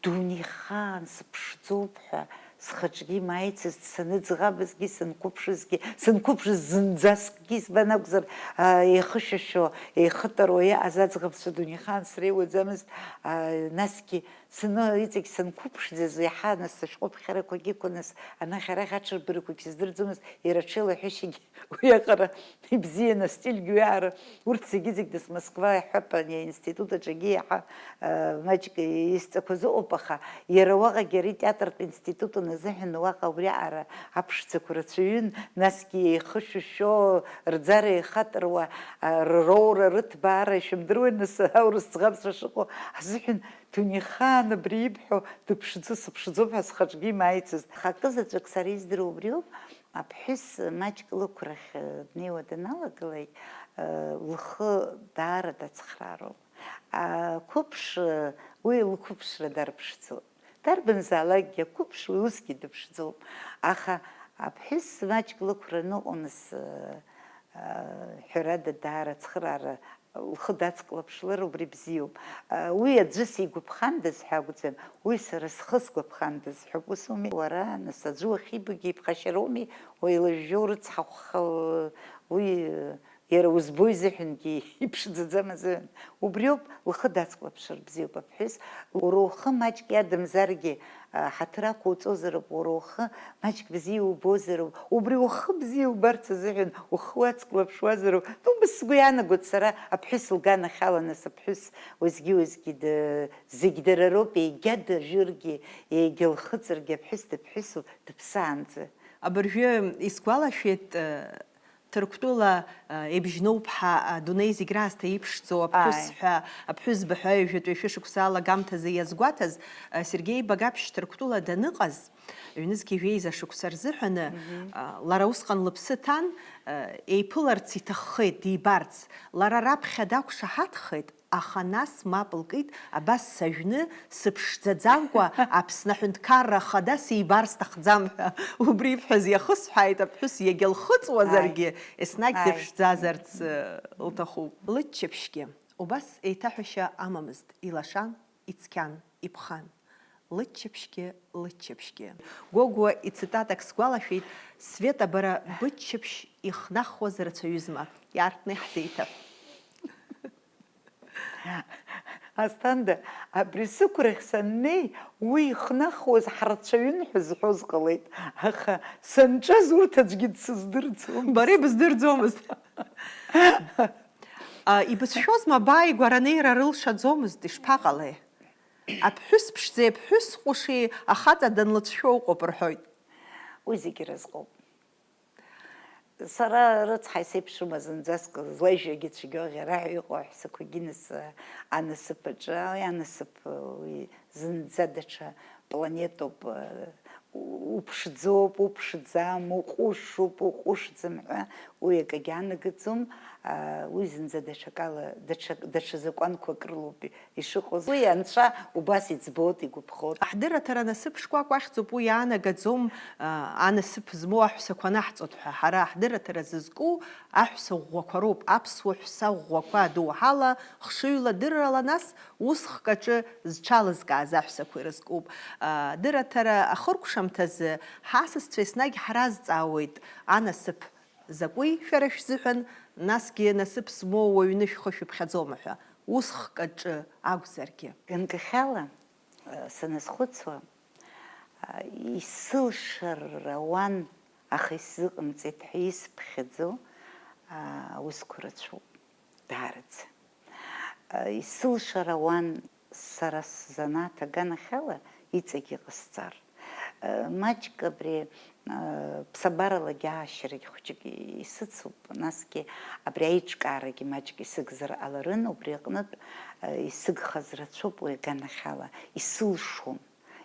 дунеихаан сыԥшӡоуп ҳәа, схаҿгьы имааицызт, саныӡӷабызгьы, санқәыԥшызгьы, санқәыԥшыз зынӡаскгьы, избан акәзар, а, еихышәашәо, еихытаруа иҟаз аӡӷабцәа дунеихаан среиуаӡамызт, а, насгьы Сны, иҵегь санқәыԥшӡаз, еиҳа нас сышәҟәы ԥхьарақәагьы ықәын, нас анахь-арахь аҽырбарақәагь сыздырӡомызт, иара аҽеилаҳәышьагьы уиаҟара ибзиан, астильгьы уиаҟара, урҭ зегьы-зегь нас Москва иаҳҳәап, ани аинститут аҿгьы иаҳа, э, маҷк исҵақәаз ыҟоуп, аха иара уаҟагьы ари театртә институт аназыҳәан уаҟа убриаҟара аԥшӡақәа рацәаҩын, насгьы еихышәышәо, рӡара еихатыруа, э, рроура, рыҭбаара, ишәымдыруеи, нас, аурыс ӡӷабцәа шыҟоу азыҳәан Дунеихаан абри ибҳәо дыԥшӡо, сыԥшӡоуп ҳәа схаҿгьы имааицызт. Аха акы заҵәык сара издыруа убриоуп, аԥҳәыс маҷк лықәрахь, э, днеиуа даналагалак, э, лхы даара дацхраароуп. Ақәыԥш, э, уи лқәыԥшра дарԥшӡоуп. Дарбанзаалакгьы ақәыԥш уи усгьы дыԥшӡоуп. Аха аԥҳәыс маҷк лықәра ныҟәныс, э, э, ҳәарада, даара ацхыраара лхы дацклаԥшлар убри бзиоуп. Уи аӡәы сигәаԥхандаз ҳәа акәӡам, уи сара схы сгәаԥхандаз ҳәоуп. Ус ауми? Уара, нас, аӡәы уахьибогьы иԥхашьароуми, уеилажәжәо урыцҳахәха, уи иара узбо изыҳәангьы иԥшӡаӡам азыҳәан. Убриоуп, лхы дацклаԥшыр бзиоуп аԥҳәыс. Уара ухы маҷк иадамзаргьы, ҳаҭыр ақәуҵозароуп, уара ухы маҷк бзиа убозароуп, убри ухы бзиа убарц азыҳәан ухы уацклаԥшуазароуп. Ну, ус сгәы иаанагоит сара, аԥҳәыс лганахьала, нас, аԥҳәыс уеизгьы-уеизгьы ды-, зегь дара роуп, егьа дажәыргьы, егьа лхыҵыргьы, аԥҳәыс дыԥҳәысуп, дыԥсаанӡа. Абыржәы исгәалашәеит, э, Ҭырқәтәыла, э, Ебжьноуп ҳәа, э, адунеи зегь раасҭа иԥшӡоу аԥҳәыс Ааи. ҳәа, аԥҳәызба ҳәа ҩажәатәи шәышықәса алагамҭазы иазгәаҭаз, э, Сергеи Багаԥшь Ҭырқәтәыла даныҟаз, ҩнызқьи жәеиза шықәса рзыҳәаны, Мгм. э, лара усҟан лыԥсы ҭан, э, еиԥыларц иҭаххеит, дибарц. Лара раԥхьа дақәшаҳаҭхеит, аха нас мап лкит, абас сажәны, сыԥшӡаӡамкәа Аԥсны аҳәынҭқарра ахада сибар сҭахӡам ҳәа. Убри ибҳәаз иахысҳәааит, аԥҳәыс иагьа лхыҵуазаргьы, Ааи. еснагь Ааи. дыԥшӡазарц, э, лҭахуп. Лыччаԥшьгьы убас еиҭаҳәашьа амамызт, илашан, ицқьан, иԥхан. Лыччаԥшьгьы, лыччаԥшьгьы. Гогәуа ицитатак сгәалашәеит, Света, бара быччаԥшь ихнахуаз рацәаҩызма, иаартны иаҳзеиҭаҳә. Асҭанда, абри сықәрахь саннеи, уи ихнахуаз ҳрацәаҩын ҳәа зҳәоз ҟалеит, аха санҿаз урҭ аӡәгьы дсыздырӡом. Бара ибыздырӡомызт. А, ибызшәозма, бааигәара анеира рылшаӡомызт, ишԥаҟалеи? Аԥҳәыс ԥшӡеи аԥҳәыс ҟәыши ахаҵа данлыцәшәо ыҟоуп рҳәоит. Уи зегьы разҟоуп. Сара рыцҳа исеиԥшума зынӡаск, злажәагьы цәгьоу ӷьараҳәа иҟоу аҳәсақәагьы нас анасыԥ аҿы, уи анасыԥ, уи зынӡа даҽа планетоуп, уԥшӡоуп, уԥшӡам, уҟәышуп, уҟәышӡам ҳәа уи акагьы анагаӡом, уи зынӡа даҽакала, даҽа, даҽа закәанқәак рылоуп ишыҟоу. Уи анцәа убас иӡбоит, игәаԥхоит. Аҳдырраҭара насыԥ шкәакәа ахьӡуп, уи иаанагаӡом, а, анасыԥ змоу аҳәсақәа анаҳҵоит ҳәа. Ҳара аҳдырраҭара зызку аҳәса ӷәӷәақәа роуп, аԥсуа ҳәса ӷәӷәақәа адоуҳала, хшыҩла дыррала, нас усхк аҿы зҽалызкааз аҳәсақәа ирызкуп. А, дырраҭара ахыркәшамҭазы ҳасасцәа еснагь ҳразҵаауеит, анасыԥ закәи шәара шәзыҳәан, насгьы насыԥ змоу уаҩны шәхы шәыԥхьаӡома ҳәа, усхк аҿы акәзаргьы. Ганкахьала, э, саназхәыцуа, э, исылшар ауан, аха исзыҟамҵеит ҳәа исԥхьаӡо, э, аусқәа рацәоуп, даараӡа. Э, исылшар ауан сара сзанааҭ аганахьала иҵегь иҟасҵар. Э, маҷк абри, э, ԥсабаралагьы аашьарагь хәыҷык исыцуп, насгьы абри аиҿкаарагьы маҷк исыгзар ҟаларын, убри аҟнытә, э, исыгхаз рацәоуп уи аганахьала, исылшом.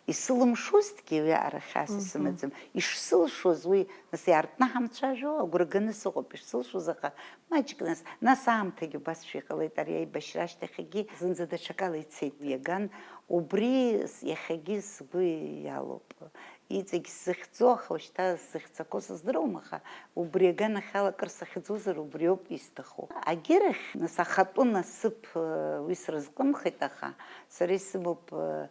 Исылымшозҭгьы уи арахьас Мгм. исымаӡам. Ишсылшоз уи, нас, иаартны ҳамцәажәо, агәра ганы сыҟоуп ишсылшоз, аха маҷк нас, нас аамҭагьы убасшәа иҟалеит, ари аибашьра ашьҭахьгьы зынӡа даҽакала ицеит, иаган, убри с-, иахьагьы сгәы иалоуп. Иҵегь сзыхьӡо, аха ушьҭа сзыхьӡақәо сыздыруам, аха убри аганахьала акыр сахьӡозар, убриоуп исҭаху. Агьырахь, нас, ахатәы насыԥ, э, уи срызҟымхеит, аха сара исымоуп, э,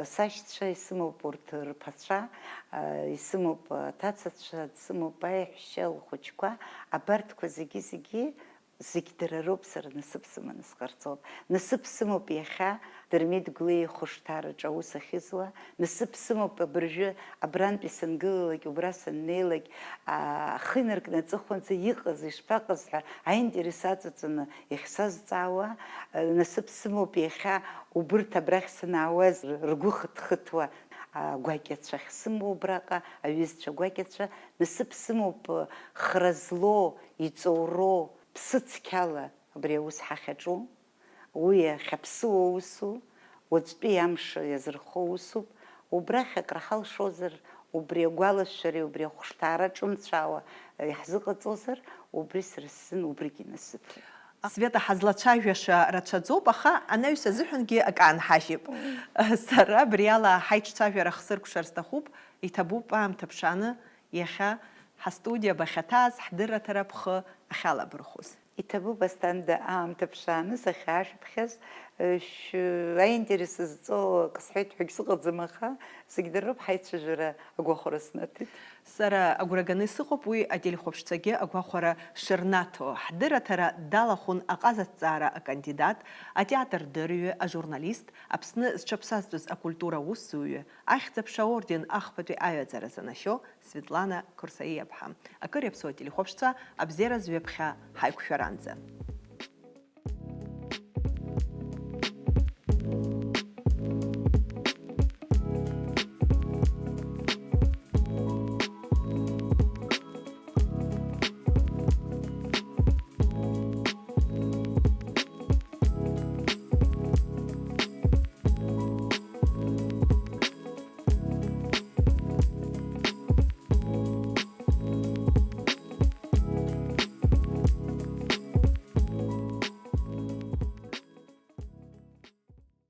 сашьцәа, исымоуп урҭ рԥацәа, э, исымоуп аҭацацәа, дсымоуп аиҳәшьа лхәыҷқәа, абарҭқәа зегьы-зегьы Зегь дара роуп, сара насыԥ сыманы сҟарҵоит. Насыԥ сымоуп иахьа Дырмит Гәлиа ихәышҭаараҿы аус ахьызуа, насыԥ сымоуп абыржәы абрантәи сангылалак, убра саннеилак, аа, ахы инаркны аҵыхәанӡа иҟаз, ишԥаҟаз ҳәа аинтерес аҵаҵаны иахьсазҵаауа, насыԥ сымоуп иахьа убырҭ абрахь санаауаз ргәы хыҭхыҭуа агәакьацәа ахьсымоу убраҟа, аҩызцәа гәакьацәа, насыԥ сымоуп хра злоу, иҵоуроу, Ԥсы цқьала абри аус ҳахьаҿу, уи иахьаԥсыуа усу, уаҵәтәи амш иазырхо усуп, убрахь акраҳалшозар, убри агәалашәареи убри ахәышҭаара ҿымцәаауа иаҳзыҟаҵозар, убри сара сзын убригьы насыԥуп. Света, ҳазлацәажәаша рацәаӡоуп, аха анаҩс азыҳәангьы акы аанҳажьып. Сара абриала ҳаиҿцәажәара хсыркәшар сҭахуп, иҭабуп аамҭа ԥшааны, Иахьа ҳастудиа бахьаҭааз ҳдырраҭара бхы ахьалабырхәыз. Иҭабуп, Асҭанда, аамҭа ԥшааны сахьаашәыԥхьаз, шә-, аинтерес зҵоу акы сҳәеит ҳәагь сыҟаӡам, аха зегь дыруп, ҳаицәажәара агәахәара снаҭеит. Сара агәра ганы сыҟоуп уи ателехәаԥшцәагьы агәахәара шырнаҭо. Ҳдырраҭара далахәын аҟазаҭҵаара акандидат, атеатр дырҩы, ажурналист, Аԥсны зҽаԥсазтәыз акультура усзуҩы, Ахьӡ-аԥша аорден ахԥатәи аҩаӡара занашьо Светлана Қорсаиаԥҳа. Акыр иаԥсоу ателехәаԥшцәа абзиараз ҩаԥхьа ҳаиқәшәаранӡа.